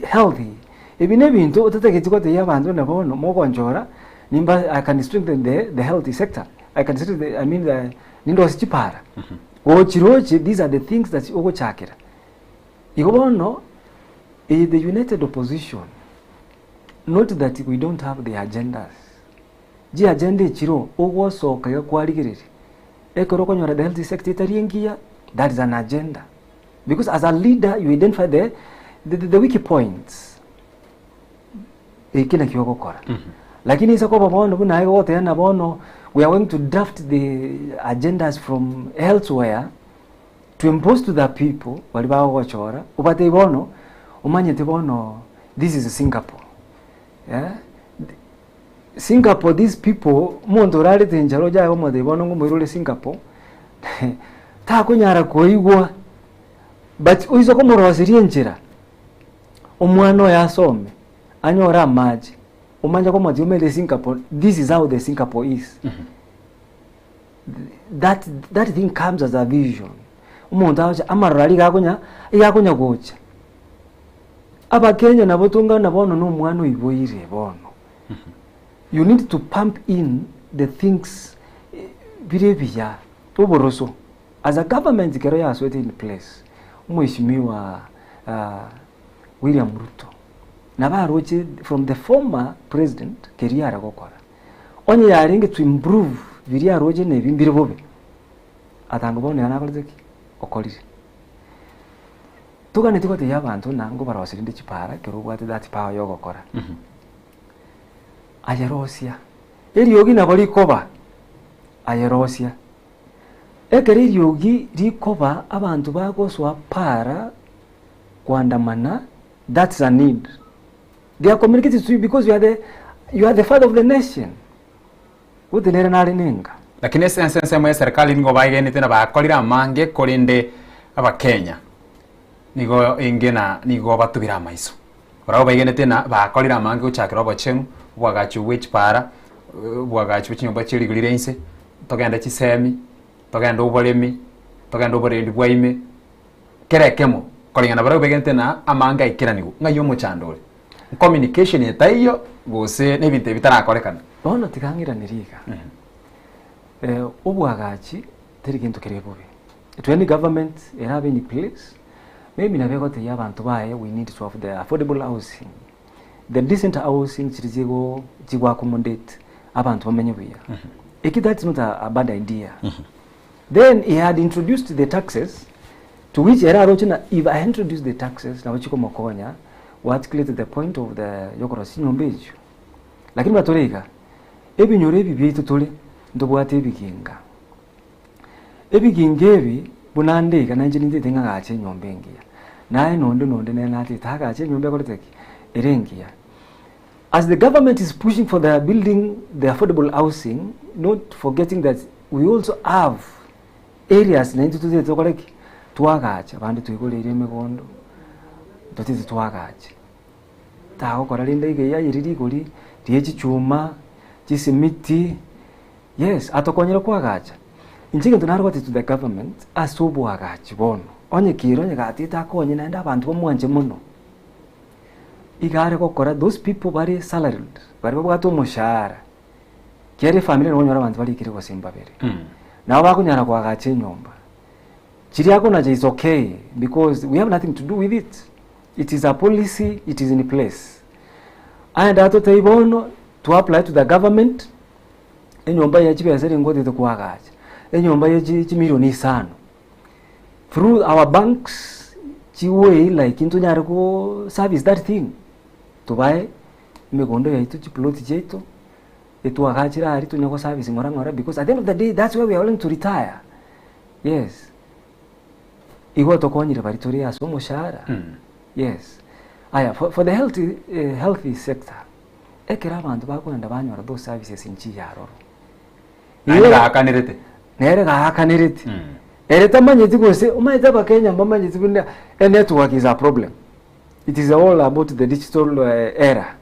healthy, ebi ne ebinto otatageti gotebia abanto buna bono mogonchora nimba I can strengthen the the health sector, I can strengthen the I mean the nindosie chipara. Gochiroche these are the things that ogochakera. Igo bono eye the united opposition not that we don't have the agendas. Chiagenda echiro ogosoka iga kwarigereria, ekero okonyora the health sector etari engiya, that is an agenda. Because as a leader you identify the, the, the weak points. Eki nakio ogokora. Lakini ase koba bono buna aye gogoteba ng'a bono we are going to draft the agendas from elsewhere to impose to the people baria bagogochora, obatebie bono, omanyete bono this is Singapore, eh. Singapore these people, omonto orarete enchara oche aye omotebie bono ngomoirore Singapore, takonyara koigwa, but oise komoroseria enchera, omwana oye asome, anyore amache, omanye komotebia omanyete Singapore, this is how the Singapore is. That that thing comes as a vision. Omonto agocha amaroro aria iga akonya, iga akonya gocha. Abakenya nabo tongana bono na omwana oiboire bono. You need to pump in the things bire ebiya, oboroso. As a government ekero yasoete in place, omweshimiwa William Ruto, nabo aroche from the former president keria are gokora. Onye yarenge to improve biria aroche na ebi mbire bobe, atanga bono iga nakorete ki? Okorire. Toganeti gotebia abanto ng'a ngobaroserie nde chipara ekero obwate that power ya ogokora. Aye rosia, eriogi nabo rikoba, aye rosia. Ekero eriogi rikoba abanto bagosoa para koandamana, that's a need. They are communicating to you because you are the, you are the father of the nation. Gose nere nare nenga. Lakini ase ense ensemo y'eserikali nigo baegenete na bakorire amange korende abakenya nigo inge na nigo batubire amaiso. Barabwo baigenete na bakorire amange gochakera obochenu, obwagachi bwe chipara, obwagachi bwe chinyomba chie rigori ria inse, togende chisemi, togende oboremi, togende oborendi bwa ime, kera ekemo koreng'ana barabwo baigenete na amange aikeranigwe ng'ai omochando ore. Communication etaiyo gose na ebinto ebi bitarakorekana. Bono tiga ng'iranerie iga, obwagachi teri gento kere bobe. To any government erabe in place, maybe nabo egotebia abanto baye we need to have the affordable housing, the decent housing chiria chigo chigo accommodate abanto bamenye buya. Eki that's not a, a bad idea. Then he had introduced the taxes to which ere aroche na if I introduce the taxes nabo chikomokonya we articulate the point of the yokorosia chinyomba echio. Lakini buna tore iga, ebinyoro ebi biaito tore ntobwate ebiginga. Ebiginga ebi buna nde iga nainche nintete ng'a gache enyomba engiya. Naye nonde nonde nere natete agache enyomba ekorete ki? Ere engiya. As the government is pushing for the building the affordable housing, not forgetting that we also have areas naintwe totete tokore ki? Twagacha, abande twigoreire emegondo, totete twagache. Tagokora rende iga eyayeri rigori rie chichuma, chisimiti, yes, atokonyire koagacha. Inche egento narwate to the government ase oboagachi bono, onye kere onye gatete akonye naende abanto bamwanche mono, iga are gokora those people bare salaried, baria babwate omoshahara, kiagera efamiri nabo okonyora abanto barikire gose mbabere, nabo bakonyara koagacha enyomba. Chiria akonacha is okay because we have nothing to do with it. It is a policy, it is in place. Aye ndatotebie bono, to apply to the government, enyomba ya chibesa ere ngotete koagacha, enyomba ya chi chimilioni isano, through our banks, chiway like ntonyare ko service that thing, tobae emegondo yaito chiploti chiaito, etwagachire aria tonya go service ng'ora ng'ora because at the end of the day that's where we are going to retire, yes. Igo tokonyire baria tore ase omoshahara, yes. Aya for, for the health, eh, healthy sector, ekero abanto bakogenda banyora those services nchiya aroro. Naende gaakanерete. Nere gaakanerete. Ere tamanyeti gose, omanyete abakenya mbamanyeti buna e network is a problem. It is all about the digital eh, era.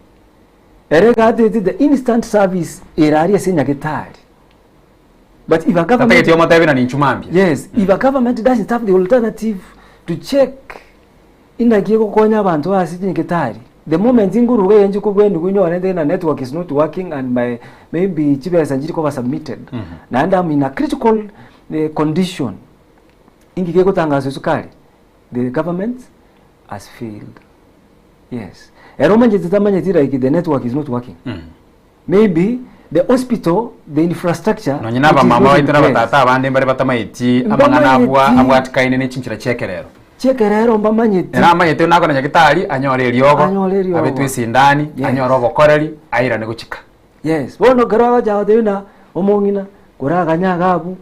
Ere gatete the instant service ere aria ase nyagetari. But if a government Tatageti omotebie na ninchu mambia. Yes, if a government doesn't have the alternative to check inaki egokonya abanto ase chinyagitari, the moment ngoruga iga inche kobwenigwa nyore nte na network is not working and my maybe chibesa nchiri koba submitted, naende am in a critical eh, condition, inki kegotangaswa esukari? The government has failed. Yes. Ere omanyete tamanyeti like the network is not working. Maybe the hospital, the infrastructure Nonye na it is abamama not in baito na place. abatata abande mbare batamaeti amang'ana abwa Mbamanyeti. abwatikaine ne chinchera chi'ekerero. Chi'ekerero mbamanyeti. Ere amanyete nakona nyagetari anyore eriogo, Anyore eriogo. abetwe esindani, Yes. anyore obokoreri, airane gochika. Yes, bono ekero agocha agotebia buna omong'ina koraganye iga abwo,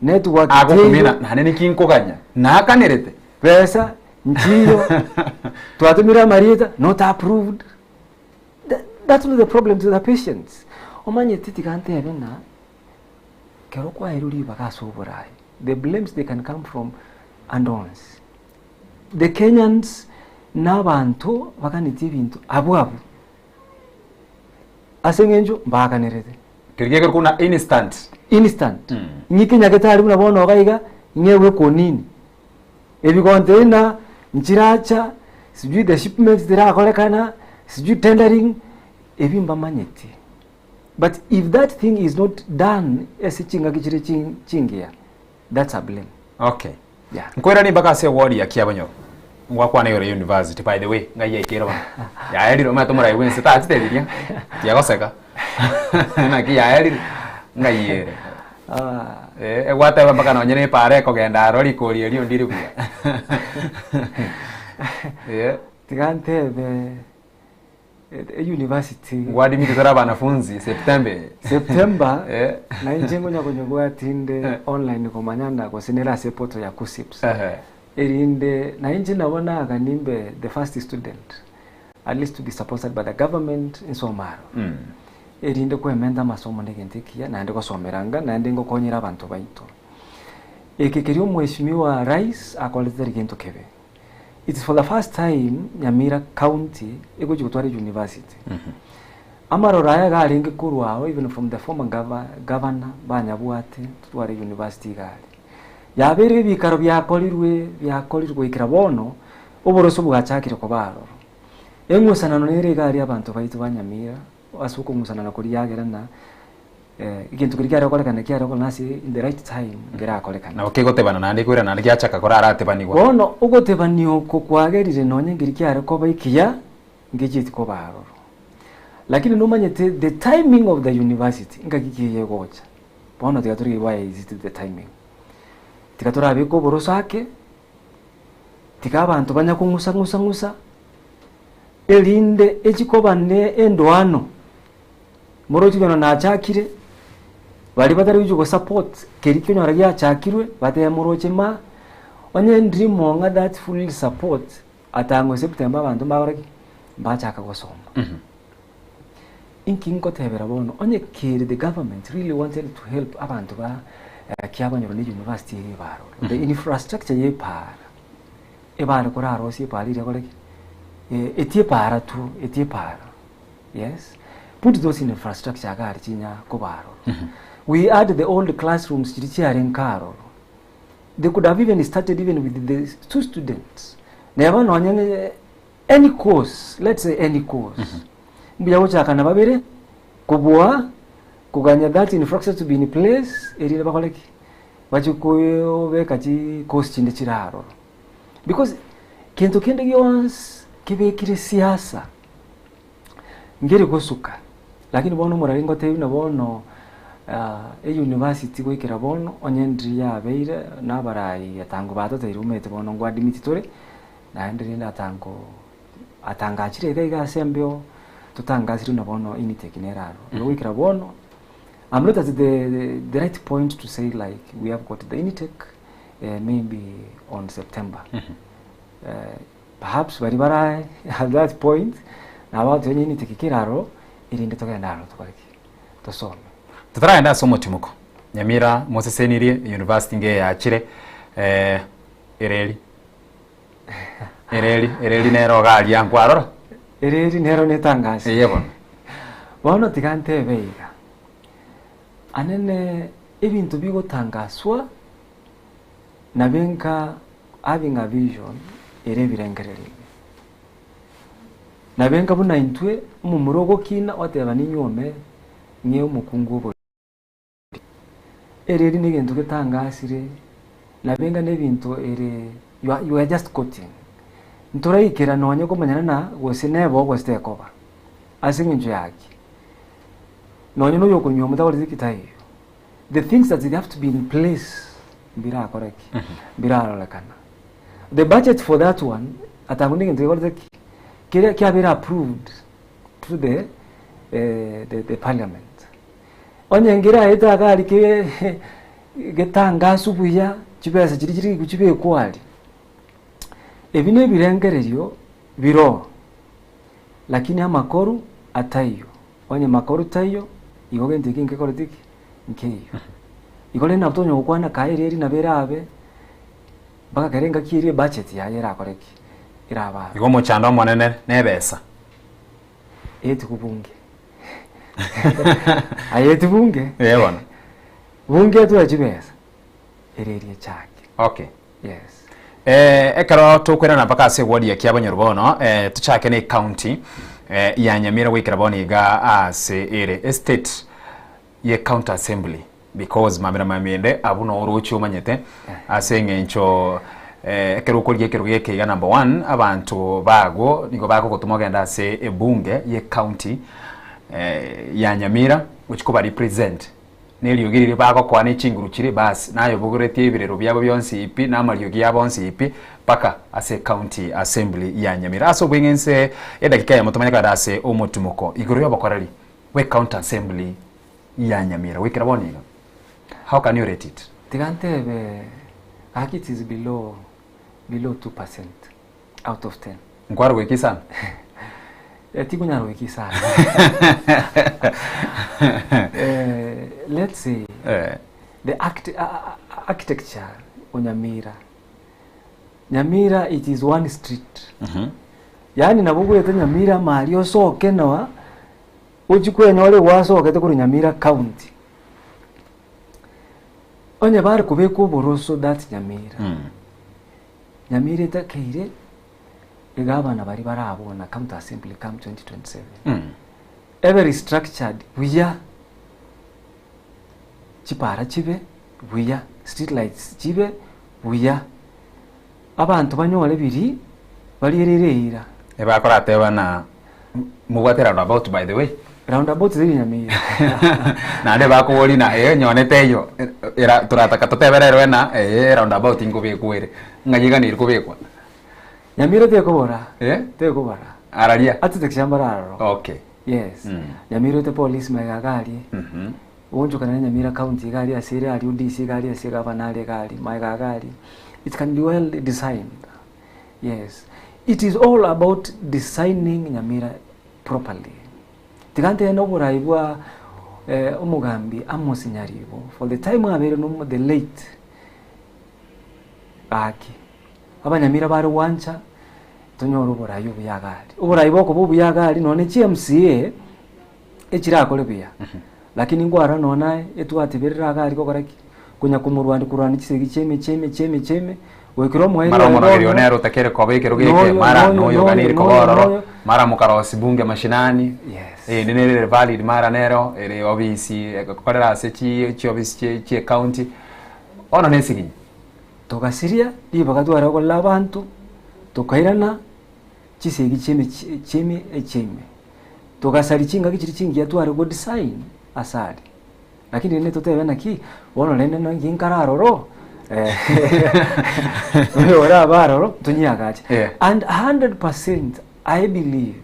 network Agokumina teiyo. naende niki nkoganya, naakanerete. Besa nchiyo, twatomire amarieta, not approved. That's not the problem to the patients. Omanyete tiga ntebe ng'a kero kwaeirwe ribaga ase oboraai, the blames they can come from and ons. The Kenyans na abanto baganetie ebinto abwo abwo ase eng'encho mbaganerete. Keria gekero buna instant. Instant. Ng'ike nyagetari buna bono iga iga, ng'egwe ekonini. Ebicontainer nchiracha, sijui the shipments tirakorekana, sijui tendering, ebi mbamanyeti. But if that thing is not done ase chingaki chire chi- chingiya, that's a blame. Okay. Yeah. Nkoiranie mpaka ase eward ya Kiabonyoru. Ngwakwana igoro ya university by the way, ng'ai yaikeire bono. Yaerire omanyete omorai bwense tachitebirie, tiagoseka. Naki yaerire, ng'ai ere. Eh, egwateba mpaka nonye na epaara ekogenda aro rikori erio ndiri buya. Eh. Tiga ntebe e-university. Ngwadimire tore abanafunzi September eye. September, Eh. na inche ngonya konyobwati inde online komanya na gose nere ase eportal ya KUCCPS. Ehe. Erinde na inche nabo nagani mbe the first student at least to be supported by the government nsome aro. Erinde kwementa amasomo negento ekiya naende gosomera anga naende ngokonyera abanto baito. Eke keria omweshimiwa rais akorete tari gento kebe. It's for the first time Nyamira county egochi gotwara university. Amaroro aya iga arenge korwa ao even from the former gava governor banyabwate totware university iga aria. Yabeire ebikaro biakorirwe biakorirwe goikera bono, oboroso bwachakire koba aroro. Eng'usanano nere iga aria abanto baito ba Nyamira, ase okong'usanana koria yagera ng'a egento keria kiare gokorekana kiare gokorekana ase in the right time nkerakorekana. Nabo kegotebana naende koirana naende giachaka koraratebaniwa. Bono ogotebania oko kwagerire nonye nkeri kiare koba ekiya, ngechieti koba aroro. Lakini nomanyete the timing of the university ngaki ki eye egocha. Bono tiga torigie why is it the timing. Tiga torabeke oboroso ake, tiga abanto banya kong'usa ng'usa ng'usa, erinde echi koba ne endoano, morochi bono nachakire, baria batari gochia gosupport keria kionyora giachakirwe, batebe moroche ma, onye ndiri mong'a that full support, atang'u September abanto mbakore ki? Mbachaka gosoma. Inki nkotebera bono, onye kere the government really wanted to help abanto ba kiabanyoro ne university eye ebaroro, the infrastructure ya epaara, ebare korarosie epaara eria ekore ki? Etie epaara tu, etie epaara, yes, put those infrastructure iga aria chinya koba aroro. We add the old classrooms chiria chiarenge aroro, they could have even started even with the two students, neba nonye ne any course, let's say any course, mbuya gochaka na babere, kobua koganya that infrastructure to be in place, erinde bakore ki? Bachie kobeka chi course chinde chire aroro. Because kento kende gionsi kebekire siasa, nkeri gosuka, lakini bono omorari ngotebi buna bono e university goikera bono, onye ndiri yabeire na abarai atango batotebirie omanyete bono ngo admit tore, naende rende atango atangachire iga iga ase embeo, totangasire buna bono intake nere aroro. Igo goikera bono, I'm not at the the right point to say like we have got the intake maybe on September. Perhaps baria bare at that point, nabo bagoteba onye intake kere aroro, erinde togende aroro tokore ki? Tosome. Totaragenda ase omotimoko, Nyamira mosesenirie university nge eyachire ereri ereri ereri nero iga aria nkwarora? Ereri nero netangasi. Eye bono. Bono tiga ntebe iga, anene ebinto bigotangaswa nabe nka having a vision ere ebirengererio ime. Nabe nka buna intwe omomura ogokina oteba ninyuome ng'e omokungu oboriri. Ereri negento getangasire, nabe enga nebinto ere you are you are just quoting. Ntoraikera nonye komanyana na gose neba gose tekoba, ase eng'encho yaki? Nonye na oyokonywa motagoreti taiyo, the things that they have to be in place mbirakore ki? Mbirarorekana. The budget for that one, atango negento gekorete ki? Keria kiabeire approved through the the the parliament. Onye nkeraete agari ke getangasu buya, chibesa chiria chiri chibekwa aria. Ebi nebirengererio biroo, lakini amakoru ataiyo. Onye makoru taiyo, igo gento eke nkekoreti ki? Nkeiyo. Igo rende nabo tonya gokwana kae eria eri nabo erabe, mpaka kere engaki eria ebudget yaye erakore ki? Erabe aro. Igo omochando omonene nebesa. Eti bunge. Aye eti bunge. Eh bono. Bunge etware chibesa. Ere eria echake. Okay. Yes. Eh, ekero tokoirana mpaka ase eward ya Kiabonyoru bono, eh, tochake na ecounty eh, ya Nyamira goikera bono iga ase ere estate ye county assembly because mamera mamende abwo noo oroche omanyete ase eng'encho eh, ekero okorigia ekerogo eke iga number one abanto bago nigo bagogotoma ogende ase ebunge ye county eh, ya Nyamira gochia koba represent na eriogi riria bagokoa ne chinguru chiria bas naye obogoretie ebirero biabo bionsi pi na amariogi abo onsi pi mpaka ase county assembly ya Nyamira. Ase obweng'e nse edakika eyemo tomanye kogenda ase omotimoko igoro y'obokoreri bwe county assembly ya Nyamira goikera bono iga. How can you rate it? Tiga ntebe gaki it is below below 2% out of 10. Nkware goika isano? Eh, tikonyara goika isano. Eh, let's say Eh. the archite- a- a- a- architecture o Nyamira. Nyamira it is one street. Yaani nabo ogwete Nyamira amaria osoke noa Ochie kwenyora gwasogete korwa Nyamira county. Onye bare kobeka oboroso that Nyamira, Nyamira etakeire egavana baria barabona county assembly come 2027. Ebe restructured buya, chipara chibe buya, street lights chibe buya, abanto banyore biri barierere eira. Ebakorateba na. Mobwate roundabout by the way. Roundabout teri Nyamira. Naende bakoboria na eh nyone teiyo era torataka totebere ero ena eh roundabout nkobekwa ere. Ng'ai eganeire kobekwa? Nyamira tekobora. Eh? Tekobora. Araria? Atete kishamba aroro. Okay. Yes. Nyamira oete police magega iga aria. Oonchokana na Nyamira county iga aria ase ere aria ODC iga aria ase egavana aria iga aria magega iga aria. It can be well designed. Yes. It is all about designing Nyamira properly. Tiga ntebe na oborai bwa eh, omogambi Amos Nyaribo for the time abeire no the late gaki abanyamira bare gwancha tonyore oborai obuya iga aria. Oborai bokoba obuya iga aria nonye chi MCA echirakore buya lakini nkwarora nonye naye etwatiberera iga aria gokora ki? Konya komorwania korwania chisegi chiaime chiaime chiaime chiaime goikera omoerio Mara oye omorageri bono one ere otakere koba ekero geke, noyo mara noyo noyo noyo oganeire koba noyo ororo, noyo mara mokarosia bunge mashinani, Yes. eyende nere ere valid mara nero ere obisi egokorera ase chi chiobisi chie chie county, bono na esiginyi. Togasiria ribaga tware gokorera abanto, tokairana chisegi chiaime chiaime echiaime. Togasaria chingaki chiria chingiya tware go design ase aria. Lakini rende totebe naki, bono rende naki nkare aroro, oyo orabe aroro tonyiagache. Yeah. And 100% I believe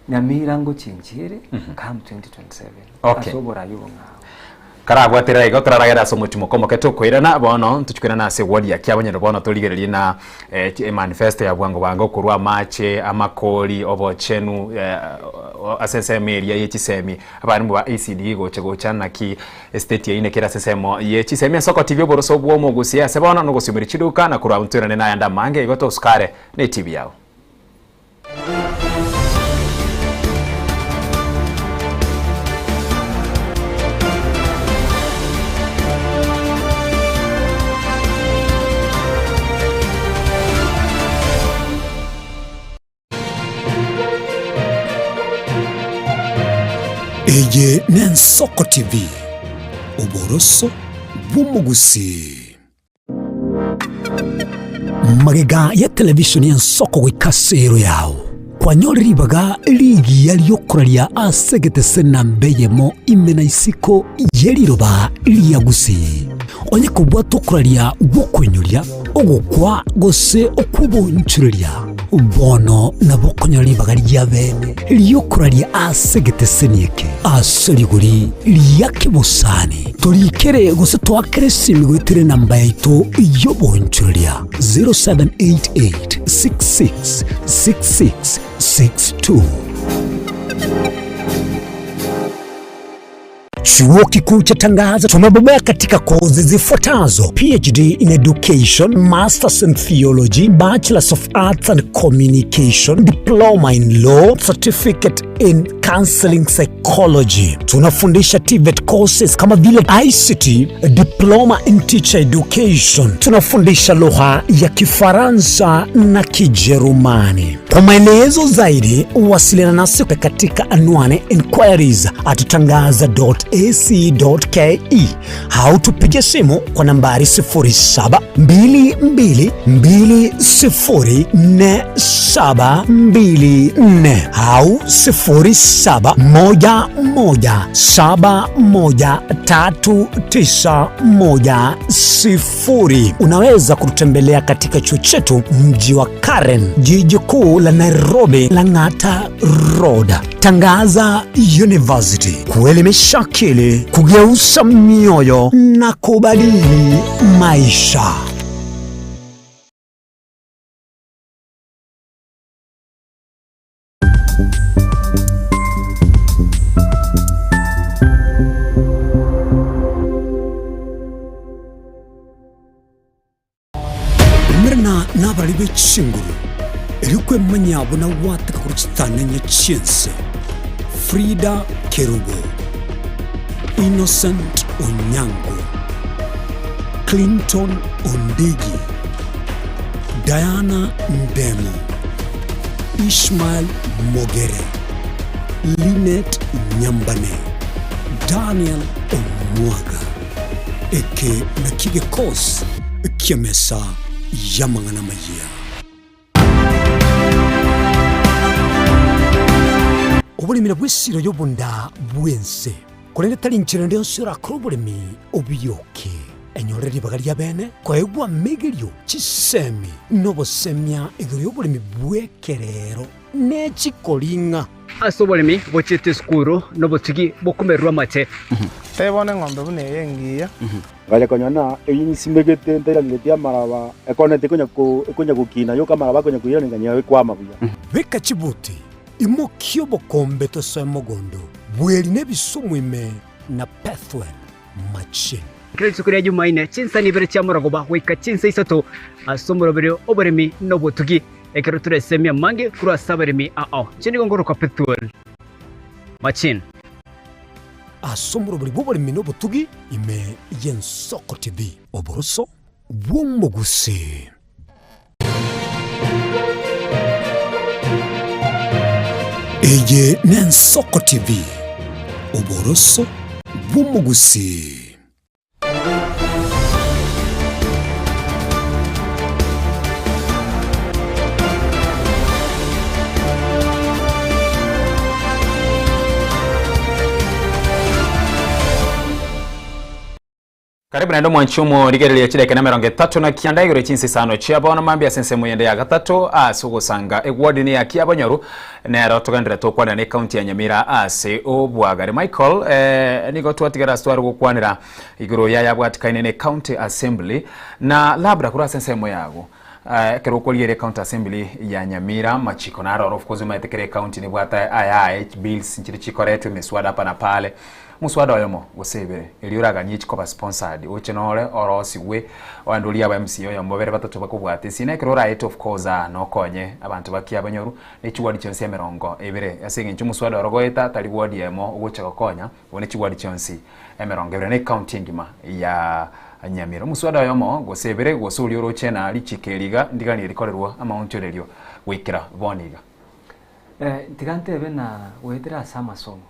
Nyamira ngochenchia ere come 2027 Okay. ase oborai obong'ao. Karabwaterera igo toraragere ase omochimoka omoke tokoirana bono ntochikoirana ase eward ya Kiabonyoru bono torigererie na eh, chi- emanifesto ya bwango bwango okorwa amache, amakori, obochenu eh, o- ase ensemo eria ye chisemi abarimu ba ECD gocha gocha naki estate yaino ekere ase ensemo ye chisemi ensoko TV oboroso bwa omogusia ase bono nogosiomeria chiduka na korwa abwo ntoirane nayande amange igo tosukare ne etibi yao. Eye n'Ensoko TV, oboroso bw'omogusii. Magega ya televishoni y'ensoko goika ase ero yao, kwanyore ribaga rigiya ri'okoraria ase egetese namba eyemo ime na isiko ye riroba ria Gusii. Onye kobwata okoraria gw'okoinyoria, ogokwa gose okw'obonchoreria, bono nabo okonyora ribaga ria bene ri'okoraria ase egeteseni eke ase rigori ria kebosani. Torikere gose toakere esimi goetera enamba yaito y'obonchoreria 0788 66 66 62. Chuo Kikuu cha Tangaza tumebobea katika kozi zifuatazo: PhD in Education, Masters in Theology, Bachelors of Arts and Communication, Diploma in Law, Certificate in Counseling Psychology. Tunafundisha TVET courses kama vile ICT, Diploma in Teacher Education. Tunafundisha lugha ya Kifaransa na Kijerumani. Kwa maelezo zaidi wasiliana nasi katika anwani inquiries at tangaza.ac.ke au tupige simu kwa nambari 0722204724 au 0711713910. Unaweza kututembelea katika chuo chetu mji wa Karen, jiji kuu la Nairobi, Lang'ata Road. Tangaza University, kuelimisha akili, kugeuza mioyo na kubadili maisha. Umerana nabari be chinguru, erio kwemanya buna gwateka korwa chitananya chi'ense. Frida Kerubo, Innocent Onyango, Clinton Ondigi, Diana Ndemo, Ishmael Mogere, Linet Nyambane, Daniel Omwaga. Eke nakio gekosi ki'emesa y'amang'ana amayia. Oboremi nabwo esiro y'obonda bw'ense, korende tari inchera ende yonsi orakore oboremi obiyoke. Enyore ribaga ria bene koegwa amegerio, chisemi, na obosemia igoro y'oboremi bw'ekerero ne chikoring'a. Ase oboremi bochiete esukuru nobotugi bokomererwa amate. Tebia bono eng'ombe buna eye engiya. Ngacha konyora ng'a eyio nsimegete ntairaneretie amaraba, ekoneti ekonya ko ekonya gokina yoka amaraba akonya koirana nganyora ekwama buya. Beka chibuti, imokia obokombe tosoe mogondo, bweri na ebisumu ime na Pethuel machine. Kera rituko ria Jumaine, chinsani ibere chia morogoba goika chinsa isato ase omoroberio oboremi na obotugi, ekero toresemie amange korwa ase abaremi ao. Inche nigo nkorokwa Pethuel Machine. Ase omoroberi bw'oboremi na obotugi ime y'Ensoko TV. Oboroso bw'omogusii. Eye n'Ensoko TV, oboroso bw'omogusii. Karibu naende omwanchi omorigereria chidakika na emerongo etato na kianda igoro chinsa isano chia bono mambia ase ensemo yende ya gatato ase ogosanga eward ni ya Kiabonyoru nero togenderere tokwanera ne county ya Nyamira ase obwagare. Michael eh, nigo twatigara ase tware gokwanera igoro ya yabwatikaine ne county assembly na labda korwa ase ensemo yago eh, ekero okorigereria county assembly ya Nyamira machiko naro oro of course omanyete kera ecounty nebwate ayaye bills nchire chikoretwe emiswada hapa na pale Omoswada oyomo gose ebere, erio oraganie chikoba sponsored, oche nore orosigwe, oende orie aba MCA oyomo babere batato bakobwate esina ekero oraete of course aa nokonye abanto bakia abanyoru ne chiward chionsi emerongo ebere ase eng'encho omoswada oro goeta tari ward emo ogocha gokonya igo ne chiward chionsi emerongo ebere ne ecounty engima ya Nyamira. Omoswada oyomo gose ebere gose oria oroche na richiko eri iga ndiganie rikorerwa amaonchorerio goikera bono iga. Tiga ntebe na goetera ase amasomo.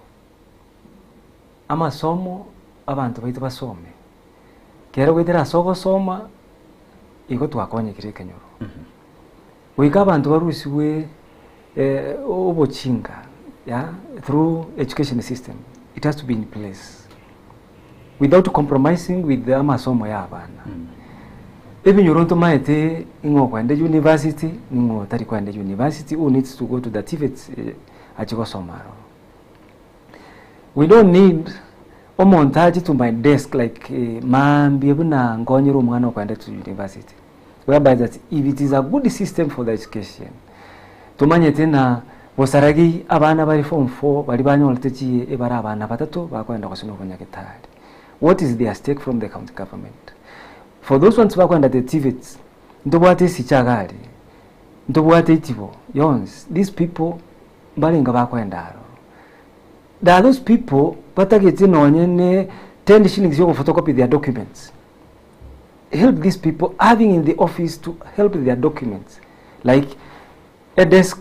Amasomo abanto baito basome, kero goetera ase ogosoma, igo twakonyekire ekenyoro. Goika abanto barusigwe obochinga ya through education system, it has to be in place without compromising with amasomo ya abana. Ebinyoro ntomaete ng'a okoenda university, ning'o otari koenda university, who needs to go to the TVETs achie gosoma aroro. We don't need omonto ache to my desk like maambia buna nkonyere omwana okoenda to university whereby that if it is a good system for the education tomanyete na bosaragei abana bare form four baria banyorete chi ebare abana batato bakoenda gosoma obonyagetari what is their stake from the county government for those ones bakoenda the TVETs ntobwate esicha iga aria ntobwate etibo yonsi these people mbarenge bakoenda aroro. There are those people batagete nonye ne 10 shillings yogo photocopy their documents. Help these people having in the office to help their documents. Like a desk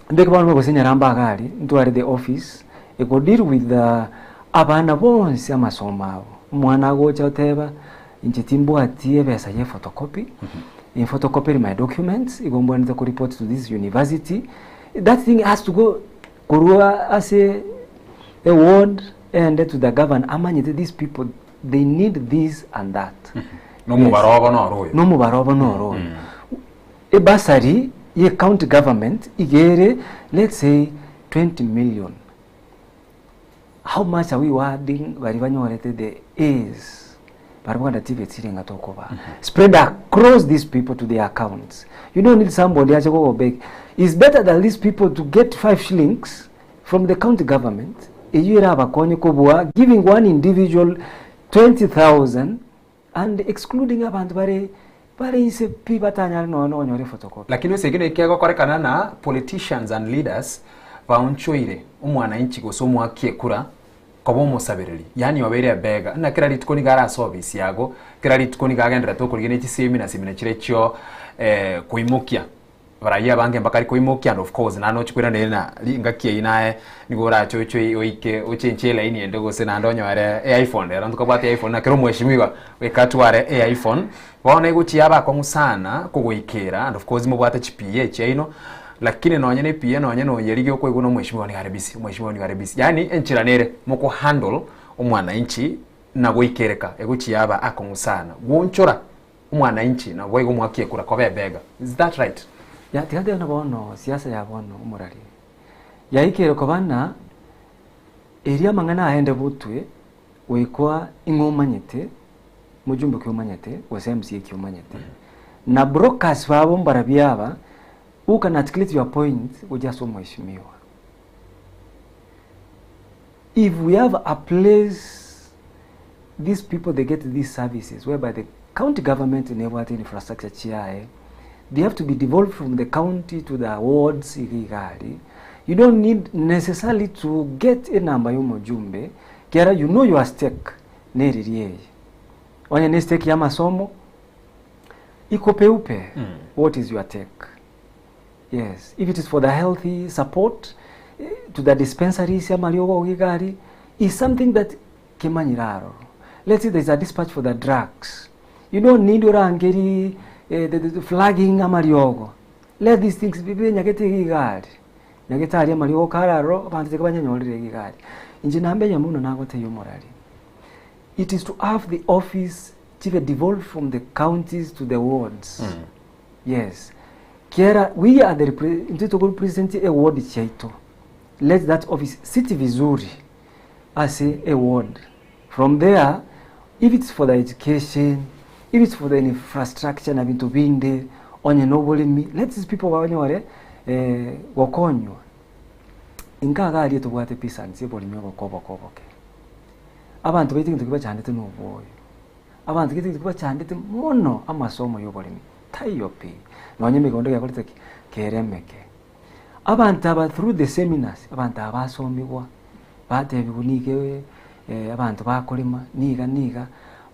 mbeke bono gose nyaramba agari ntware the office ego deal with the abana bonsi amasomo abo. Omwana agocha oteba inche timbwati ebesa ye photocopy mm photocopy my documents igo mbwenerete ko report to this university that thing has to go korwa ase a ward ende to the governor amanyete these people they need this and that Nomobaro obo noro oyo. Nomobaro obo noro oyo. Ebasari ye county government iga ere let's say 20 million how much are we wording baria banyorete the A's baria bogenda TVET chiringa tokobaa spread across these people to their accounts you don't need somebody ache kogobeg is better than these people to get 5 shillings from the county government eyio erabakonye kobua giving one individual 20000 and excluding abanto bare bare inse pi batanyare nonya nokonyora ephotocopy. Lakini ase ekio nekegokorekana na politicians and leaders baonchoire omwananchi gose omoaki ekura koba omosabereri yaani obeire ebega ng'a kera rituko nigo are ase ofisi yago kera rituko nigo agendererete okorigia ne chisemi na semina chire chio koimokia Abaraiyo abange mbakare koimokia and of course naende nochia koiraneria na ringaki eyio naye nigo orache oche oike ochenche elaini ende gose naende onyore eiphone rero ntokabwate eiphone na kera omweshimiwa goika atware eiphone. Bono egochia yaba akong'u sana kogoikera and of course mobwate chi PA chiaino. Lakini nonye na ePA nonye na oyerigia okoigwa na omweshimiwa nigo are busy, omweshimiwa nigo are busy. Yaani enchera nere moko handle omwananchi na goikereka egochia yaba akong'u sana. Gwonchora omwananchi nabo igo omwakie ekura koba ebega. Is that right? Ya tiga ntebe buna bono siasa ya bono omorari yaikire koba ng'a erio amang'ana aende botwe goikwa ing'o omanyete mojumbe ki omanyete gose MCA ki omanyete na brokers babo mbarabio aba who can articulate your point gochia ase omweshimiwa. If we have a place these people they get these services whereby the county government nebwate infrastructure chiaye they have to be devolved from the county to the wards iga iga aria you don't need necessarily to get enamba ya omojumbe kiara you know your stake nereri eye onye ne stake ya amasomo iko peupe what is your take Yes, if it is for the healthy support eh, to the dispensaries amariogo iga iga aria is something that kemanyire aroro. Let's say there is a dispatch for the drugs. You don't need orangeri eh, the, the, the flagging amariogo. Let these things be be nyagete iga iga aria. Nyagete aria amariogo kare aroro abanto tiga banyanyorire iga iga aria. Inche nambe mono nagotebia omorari. It is to have the office chibe devolved from the counties to the wards. Yes. Kiera we are the repre intwe toko represent e ward chiaito. Let that office sit vizuri ase e ward. From there, if it's for the education, if it's for the infrastructure na binto binde, onye na oboremi, let these people banyore eh, gokonywa. Inka iga aria tobwate peasants oboremi oboke oboke oboke. Abanto baito egento kebachandete na obwoyo. Abanto gete egento kebachandete mono amasomo ya oboremi taiyo pi. Nonya emegondo gekorete ki? Kere emeke. Abanto aba through the seminars, abanto aba basomigwa, batebigwa niga abanto bakorema, niga niga,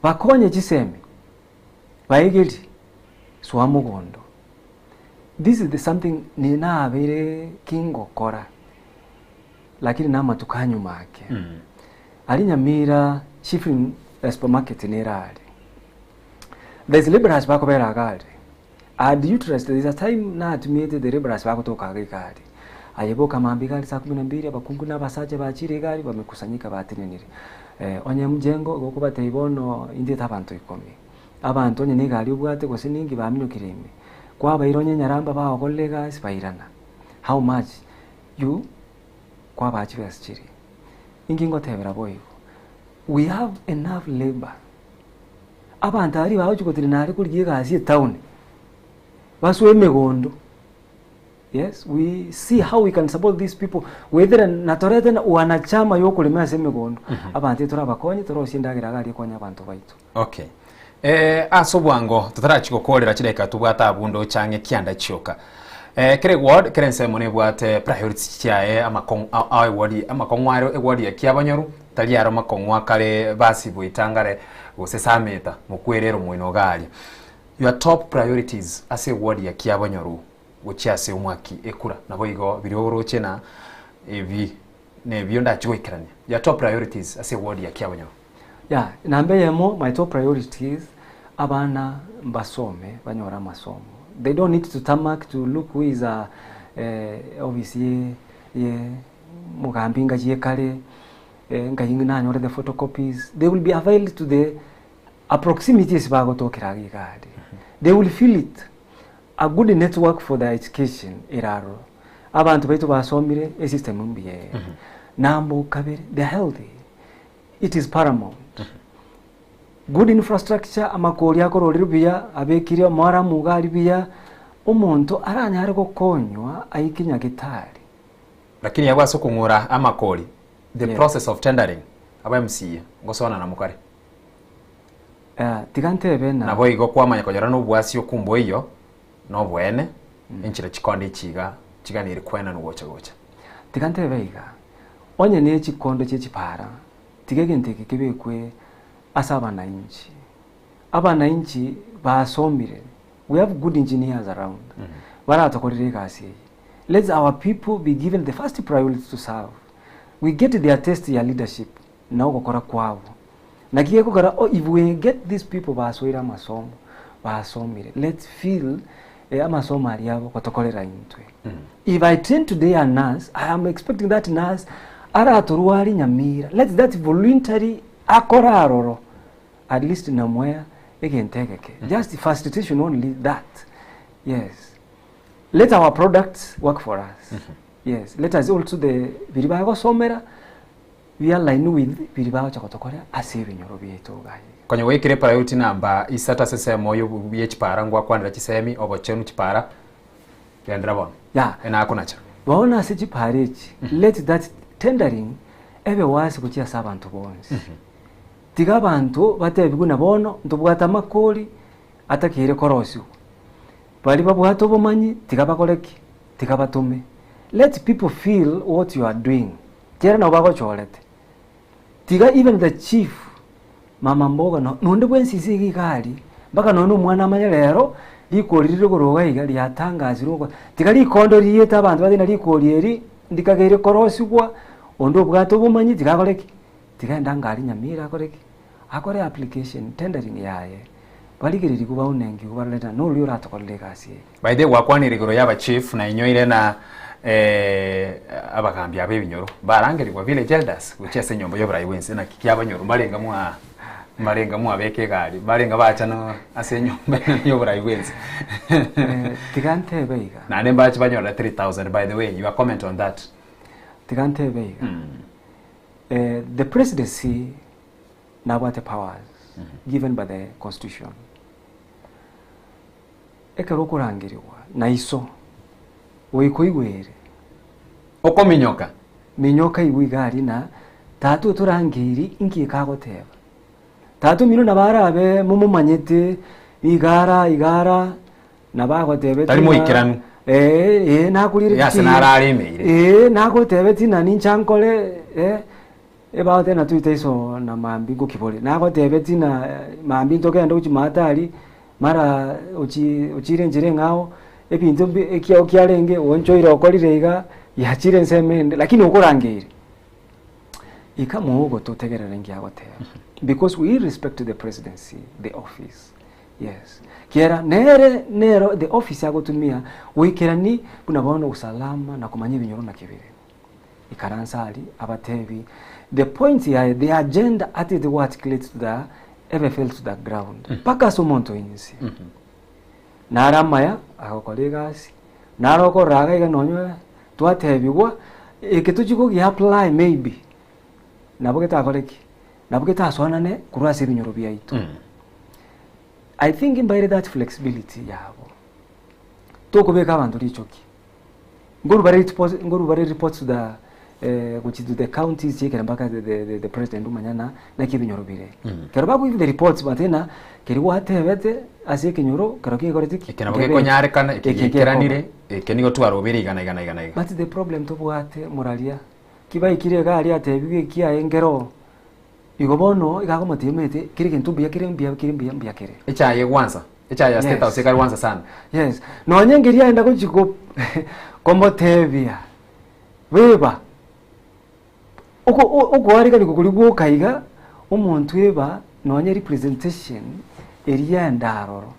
bakonye chisemi, baegerie, soa mogondo. This is the something nere nabeire kingokora, lakini na amatuko anyuma ake. Aria Nyamira Shifling supermarket nere aria. There is laborers bakobera iga aria. I had utilized, there is a time natumiete the laborers bagotoka iga iga aria. Aye boka mambia iga aria saa kumi na mbili abakungu na abasacha bachire iga aria bamekusanyika batenenire. Onye mjengo igo okobatebia bono intete abanto ikomi. Abanto onye na egari obwate gose ninki baminyokire ime. Kwabaira onye nyaramba bagokorera egasi bairana. How much you kwabaa chibesa chiria. Inki ngotebera boigo? We have enough labour. Abanto aria bagochia gotenena aria korigia egasi etown, basoe emegondo, yes, we see how we can support these people goetera natorete na wanachama ya okorema ase emegondo, abanto torabakonye torosie endagera iga aria ekonya abanto baito. Okay. Eh, ase obwango totarachia gokorera chidakika tobwate abwo ndoche ang'e kianda chioka. Eh, kera eward kera ensemo nebwate priorities chiaye amakong'u a- a eward amakong'u aro eward ya kiabonyoru tari aro makong'u akare basi boitangare gose sameta mokwerere omoino iga aria. Your top priorities ase eward ya kiabonyoru gochia ase omwaki ekura naboigo biria oroche na ebi nebio ndachie goikerania. Your top priorities ase eward ya kiabonyoru. Yeah, namba eyemo my top priorities abana mbasome banyore amasomo. They don't need to tarmac to look who is a eh, office ye ye mogambi ngachie kare eh, ngai nanyore the photocopies. They will be availed to the a proximity ase bagotokera iga iga aria. They will feel it. A good network for their education ere aroro. Abanto baito basomire esystem mbuya ere. Namba kabere, they are healthy. It is paramount. Good infrastructure, amakori akororire buya, abekire omwaramu iga aria buya, omonto aranyare gokonywa aike nyagetari. Lakini abwo ase okong'ora amakori, the process of tendering, aba MCA, ngosoana namo kare. Eh, tiga ntebe na. Naboigo kwamanya konyora nobwasi okumba oyio, noboene, enchera chikondo echi iga chiganeire koenanwa gocha gocha. Tiga ntebe iga, onye ne chikondo chie chipara, tiga egento eke kebekwe ase abanainchi. Abanainchi basomire, we have good engineers around, baratokorere egasi eye. Let our people be given the first priority to serve. We get their taste ya leadership na ogokora kwabo. Naki gekogera oh if we get these people basoire amasomo, basomire, let's feel eh, amasomo aria abo gotokorera intwe. If I train today a nurse, I am expecting that nurse aratorwari Nyamira. Let that voluntary akore aroro at least namoea egento egeke. Just facilitation only that. Yes. Let our products work for us. Yes. Let us also the biri bagosomera we align with biri bagocha gotokorera ase ebinyoro biaito iga iga. Konya gwaikire priority number isato ase ensemo yobu ye chipara ngwakwanera chisemi, obochenu chipara, gendera bono. Yeah. Enakonacha. Bono ase chipara echi, let that tendering ebe wasi gochia ase abanto bonsi. Tiga abanto batebigwe na bono ntobwate amakori atakeire korosigwa. Baria babwate obomanyi tiga bakore ki? Tiga batome. Let people feel what you are doing. Kera nabo bagochorete. Tiga even the chief, mama mboga no nonde bwensi inse iga iga aria, mpaka nonye na omwana amanye rero, rikori rire igoro iga iga riatangasirwe oko, tiga rikondo riete abanto bateba ng'a rikori eri ndikageire korosigwa, onde obwate obomanyi tiga akore ki? Tiga aende anga aria Nyamira akore ki? Akore application, tendering yaye, barigererigwe baunengiwe barore ng'a noria oratokorere egasi eye. By the way gwakwanire igoro ya abachief na inyoire na abagambi aba ebinyoro mbarangerigwa village elders gochia ase enyomba y'oborai bwense naki kiabanyoro mbarenga mwa mbarenga mwabeka egari mbarenga bacha no ase enyomba y'oborai bwense Tiga ntebe iga. Naende mbache banyorere 3000 by the way your comment on that. Tiga ntebe iga. The presidency nabwate powers given by the constitution. Ekero okorangerigwa na iso, goika oigwere. Okominyoka. Minyoka igwe iga aria na tata otorangeiri inki eke agoteba. Tata omino nabo arabe momomanyete iga ara iga ara nabo agotebeti Tari ng'a moikeranu. eh eh nakorire Ase ki nararemeire. eh nagotebeti ng'a ninche nkore eh Ebagoteba na toite iso na mambia ngokibore. Nagotebeti ng'a mambia ntogende gochia maate aria, mara ochi ochire enchera eng'ao, ebinto mbi ekiao kiarenge oonchoire okorire iga, yachire ensemo ende, lakini okorangeire. Ika mogo totegerere nki agoteba because we respect the presidency, the office, yes. Kiera nere nero the office agotumia goikerani buna bono usalama na komanya ebinyoro naki bire. Ikaransa aria, abatebi, the point yaye, the agenda atete go articulate to the ebe fell to the ground. Mpaka ase omonto inse. Nare amaya, agokora egasi, nare okorora iga iga nonye twatebigwa, eke tochia kogia apply maybe, nabo getakore ki? Nabo getasoanane korwa ase ebinyoro biaito. I think mbaire that flexibility yabo. Tokobeka abanto richoki. Nkorwa bare report nkorwa bare reports to the eh, gochi to the counties chiekera mpaka the, the, the, the president omanya na naki ebinyoro bire. Kero bago give the reports batebe ng'a keri gwatebete ase ekenyoro kero kekoreti ki? Eke nabo Nkebe gekonyarekana, eke eke giekeranire, gekoba. eke nigo twarobire iga na iga na iga na iga. But the problem tobwate moraria, ki baikire iga aria atebiwe ekiaye nkero, igo bono iga akomotebia omanyete kere egento mbuya kere mbuya kere mbuya mbuya kere. Echae egwansa, echae ya State House ekare gwansa sana. Yes, nonye ngeria aenda gochi ko komotebia, beba, oko o okoareganigwa koria gwoka iga, omonto eba nonye representation eria ende aroro.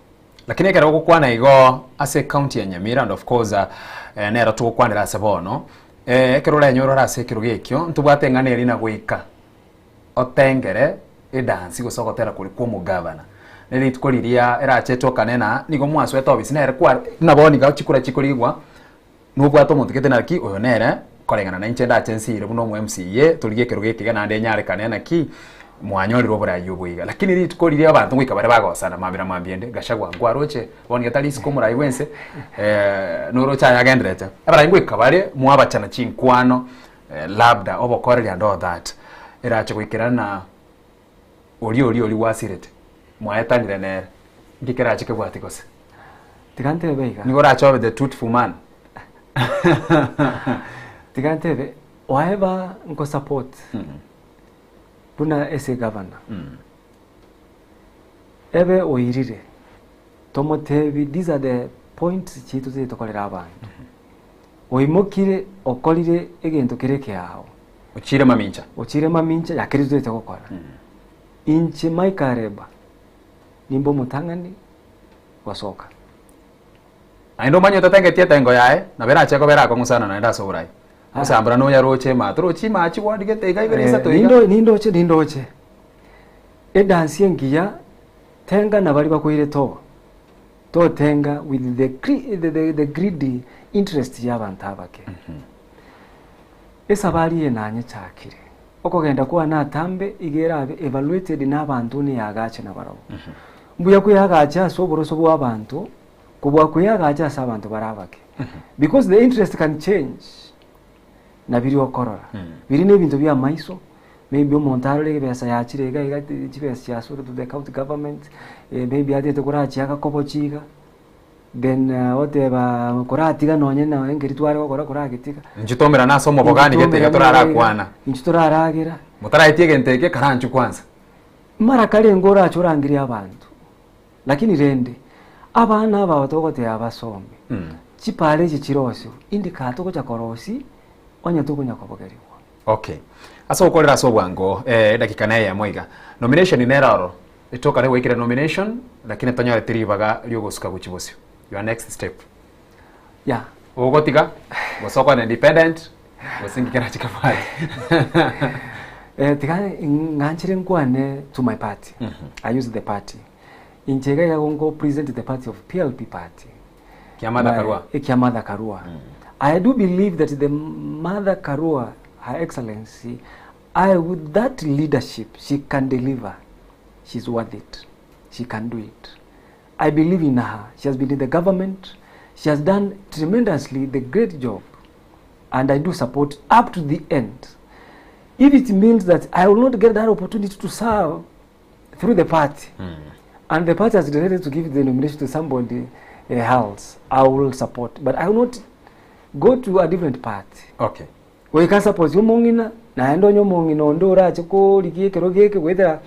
Lakini ekero ogokwana igo ase ecounty ya Nyamira and of course eh, nero togokwanera ase bono, eh, ekero orenyore ore ase ekerogo ekio, ntobwate eng'ana eria na goika otengere edansi gose ogotera koria kwa omogavana. Ne rituko riria erache etokane na nigo mwasoete obisi nere kwa buna bono iga chikura chikorigwa, nobwate omonto gete naki oyo nere koreng'ana na inche ndache nsire buna omo MCA torigie ekerogo eke iga naende enyarekane naki mwanyorire oborayi obo iga. Lakini rituko riria abanto ngoika bare bagosana mambia na mambia ende, Gachagua nkwaroche bono iga tari isiko omorai bwense noroche aya agenderete. Abarai ngoika bare mwabachana chinkwano labda obokoreri and all that, erache goikerana na oria oria oria gwasirete, mwaetanire nere, nki kerache kebwati gose? Tiga ntebe iga. Nigo orache obe the truthful man. Tiga ntebe, waeba nko support buna ase egavana, ebe oirire, tomotebi these are the points chiaito totagete tokorere abanto. Oimokire okorire egento kere ekeao. Ochire mamincha. Ochire mamincha ya keria totaete gokora. Inche Mike Areba nimbe omotang'ani gosoka. Naende omanye otatengeti etengo yaye, nabo erache koba erakong'u sana naende ase oborai. Osambora noyaroche ema, torochi machi gwadigete iga ibere isato iga. Nindoche, nindoche. Edansi engiya, tenga na baria bakoire toa. Totenga with the, the, the greedy interest ya abanto abake. Esabari eye nanyechakire. Okogenda kwane atambe iga erabe evaluated na abanto neyagache nabarabwo. Mbuya koyagacha ase oboroso bwa abanto kobua koyagacha ase abanto bare abake. Because the interest can change na biria okorora. Biria na ebinto bia amaiso, maybe omonto arore ebesa yachire iga iga chibesa chiasure to the county government, maybe atete korachia agakobochia iga. Then oteba koratiga nonye na engeri tware gokora koragetiga. Inchuo twaumerana ase omobogani gete iga torarakwana. Inchuo toraragera. Motaraetie egento eke karanchwe kwanza. Mara karenge orache orangerie abanto. Lakini rende, abana aba togoteba basome, chipara echi chirosiwe, indi kaa togocha korosia onye tokonya kobogerigwa. Okay. Ase ogokorera ase obwango eh, edakika na eyemo iga. Nomination nere ororo. Tokare goikera nomination lakini tonyoreti ribaga riogosuka gochia bosio. Your next step. Yeah. Ogotiga gose okore independent gose inki kerache kebwate. Eh, tiga ng'anchire nkwane to my party. I use the party. Inche iga iga gonko present the party of PLP party. Kia Martha Karua. Ekia Martha Karua. I do believe that the Martha Karua, Her Excellency, I with that leadership she can deliver. She's worth it. She can do it. I believe in her. She has been in the government. She has done tremendously the great job. And I do support up to the end. If it means that I will not get that opportunity to serve through the party, and the party has decided to give the nomination to somebody else, I will support. But I will not go to a different party. Okay. Goika suppose omong'ina, naende onye omong'ina onde orache korigia ekero geke goetera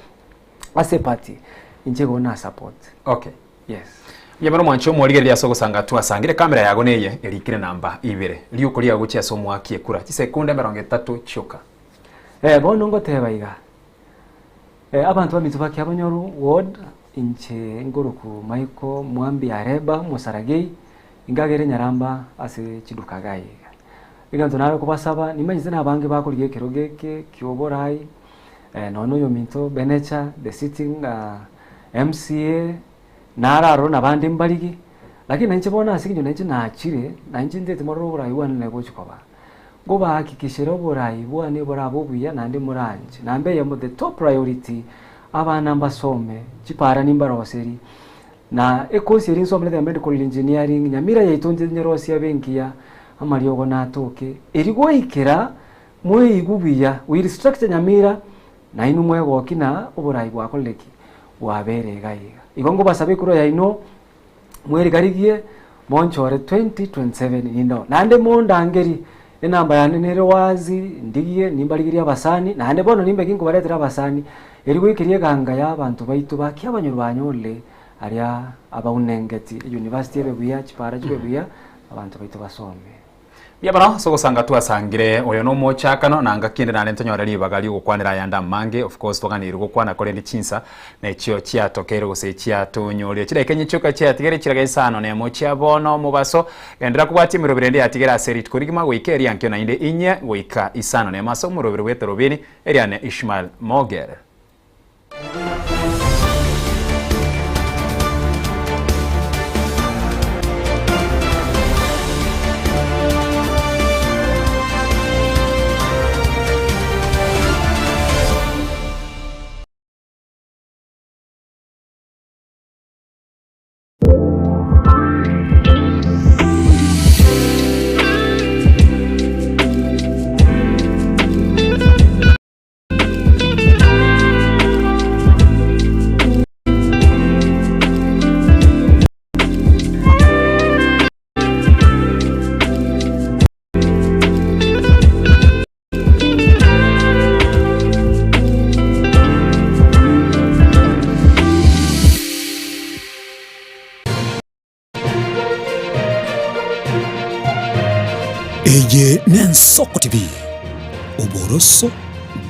ase eparty, inche igo na support. Okay. Yes. Mbuya mono mwanche omorigereria ase ogosanga twasangire camera yago neye erikire namba ibere. Riuko riago gochia ase omwaki ekura chisekunde emerongo etato chioka. Eh, bono ngoteba iga, eh, abanto baminto ba Kiabonyoru ward, inche nkoroku Michael Mwambi Areba Omosaragei, ingagere Nyaramba ase chiduka iga iga. Egento nare kobasaba, nimanyete na abange bakorigia ekerogo eke kia oborai, nonya na oyominto Benecha, the sitting MCA, naro aroro na abande mbarigi, lakini nainche bono ase eng'encho nainche nachire, nainche ntete morore oborai bwane naye gochi koba. Nkobahakikishere oborai bwane borabe obuya naende moranche. Namba eyemo the top priority, abana mbasome, chipara nimbaroseri, Na ekosi eria nsomerete ya medical engineering, nyamira yaito inche nyerosie abe engiya, amariogo natoke, erio goikera mweigwe buya, we restructure nyamira, nainwe mwegoki na oborai bwakorire ki? Bwabeire iga iga. Igo nkobasaba ekura yaino, mwerigarigie, monchore 2027 nindoo. Naende mondangerie, enamba yane nere wazi, ndigie, nimbarigerie abasani, naende bono nimbe ginkobaretera abasani, Erio goikeria eganga y'abanto baito ba kiabanyoro banyore aria abaunengeti, eyunivasiti ebe buya, chipara chibe buya, abanto baito basome. Mbuya mono ase ogosanga twasangire oyo nomochakano na ngaki ende naende ntonyore ribaga riogokwanera ayande amange of course twaganeirie gokwana korende chinsa nechio chiatokeire gose chiatonyorire chidaeka enye chioka chiatigere chiraga isano nemo chia bono omobaso Genderera kobwatia emeroberi ende yatigere ase rituko rigima goika eriankio naende inye goika isano nemo ase omoroberi bw'etorobini Eriane Ishmael Mogere. Eye n'Ensoko TV, oboroso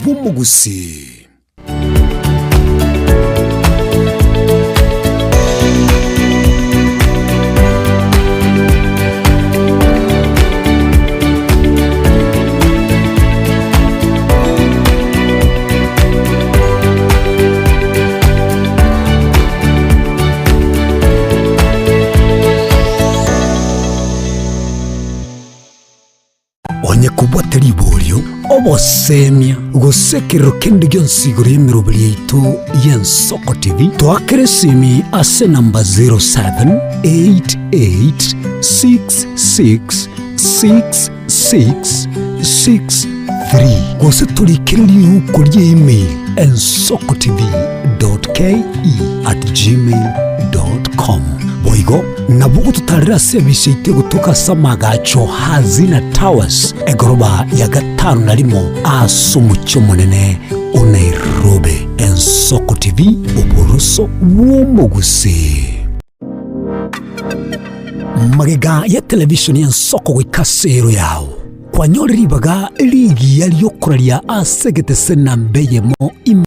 bw'omogusii. Onye kobwate riborio, obosemia, gose ekerero kende gionsi igoro y'emeroberi yaito y'Ensoko TV, toakere esimi ase enamba 0788666663 gose torikere riruko ria email ensokotv.ke@gmail.com. Boigo nabo ogototarera ase ebisa yaito egotoka ase amagacho Hazina Towers, egoroba ya gatano na rimo ase omochie omonene o Nairobi. Ensoko TV, oboroso bw'omogusii. Magega ya televishoni y'ensoko goika ase ero yao, kwanyore ribaga rigiya ri'okoraria ase egetese namba eyemo ime.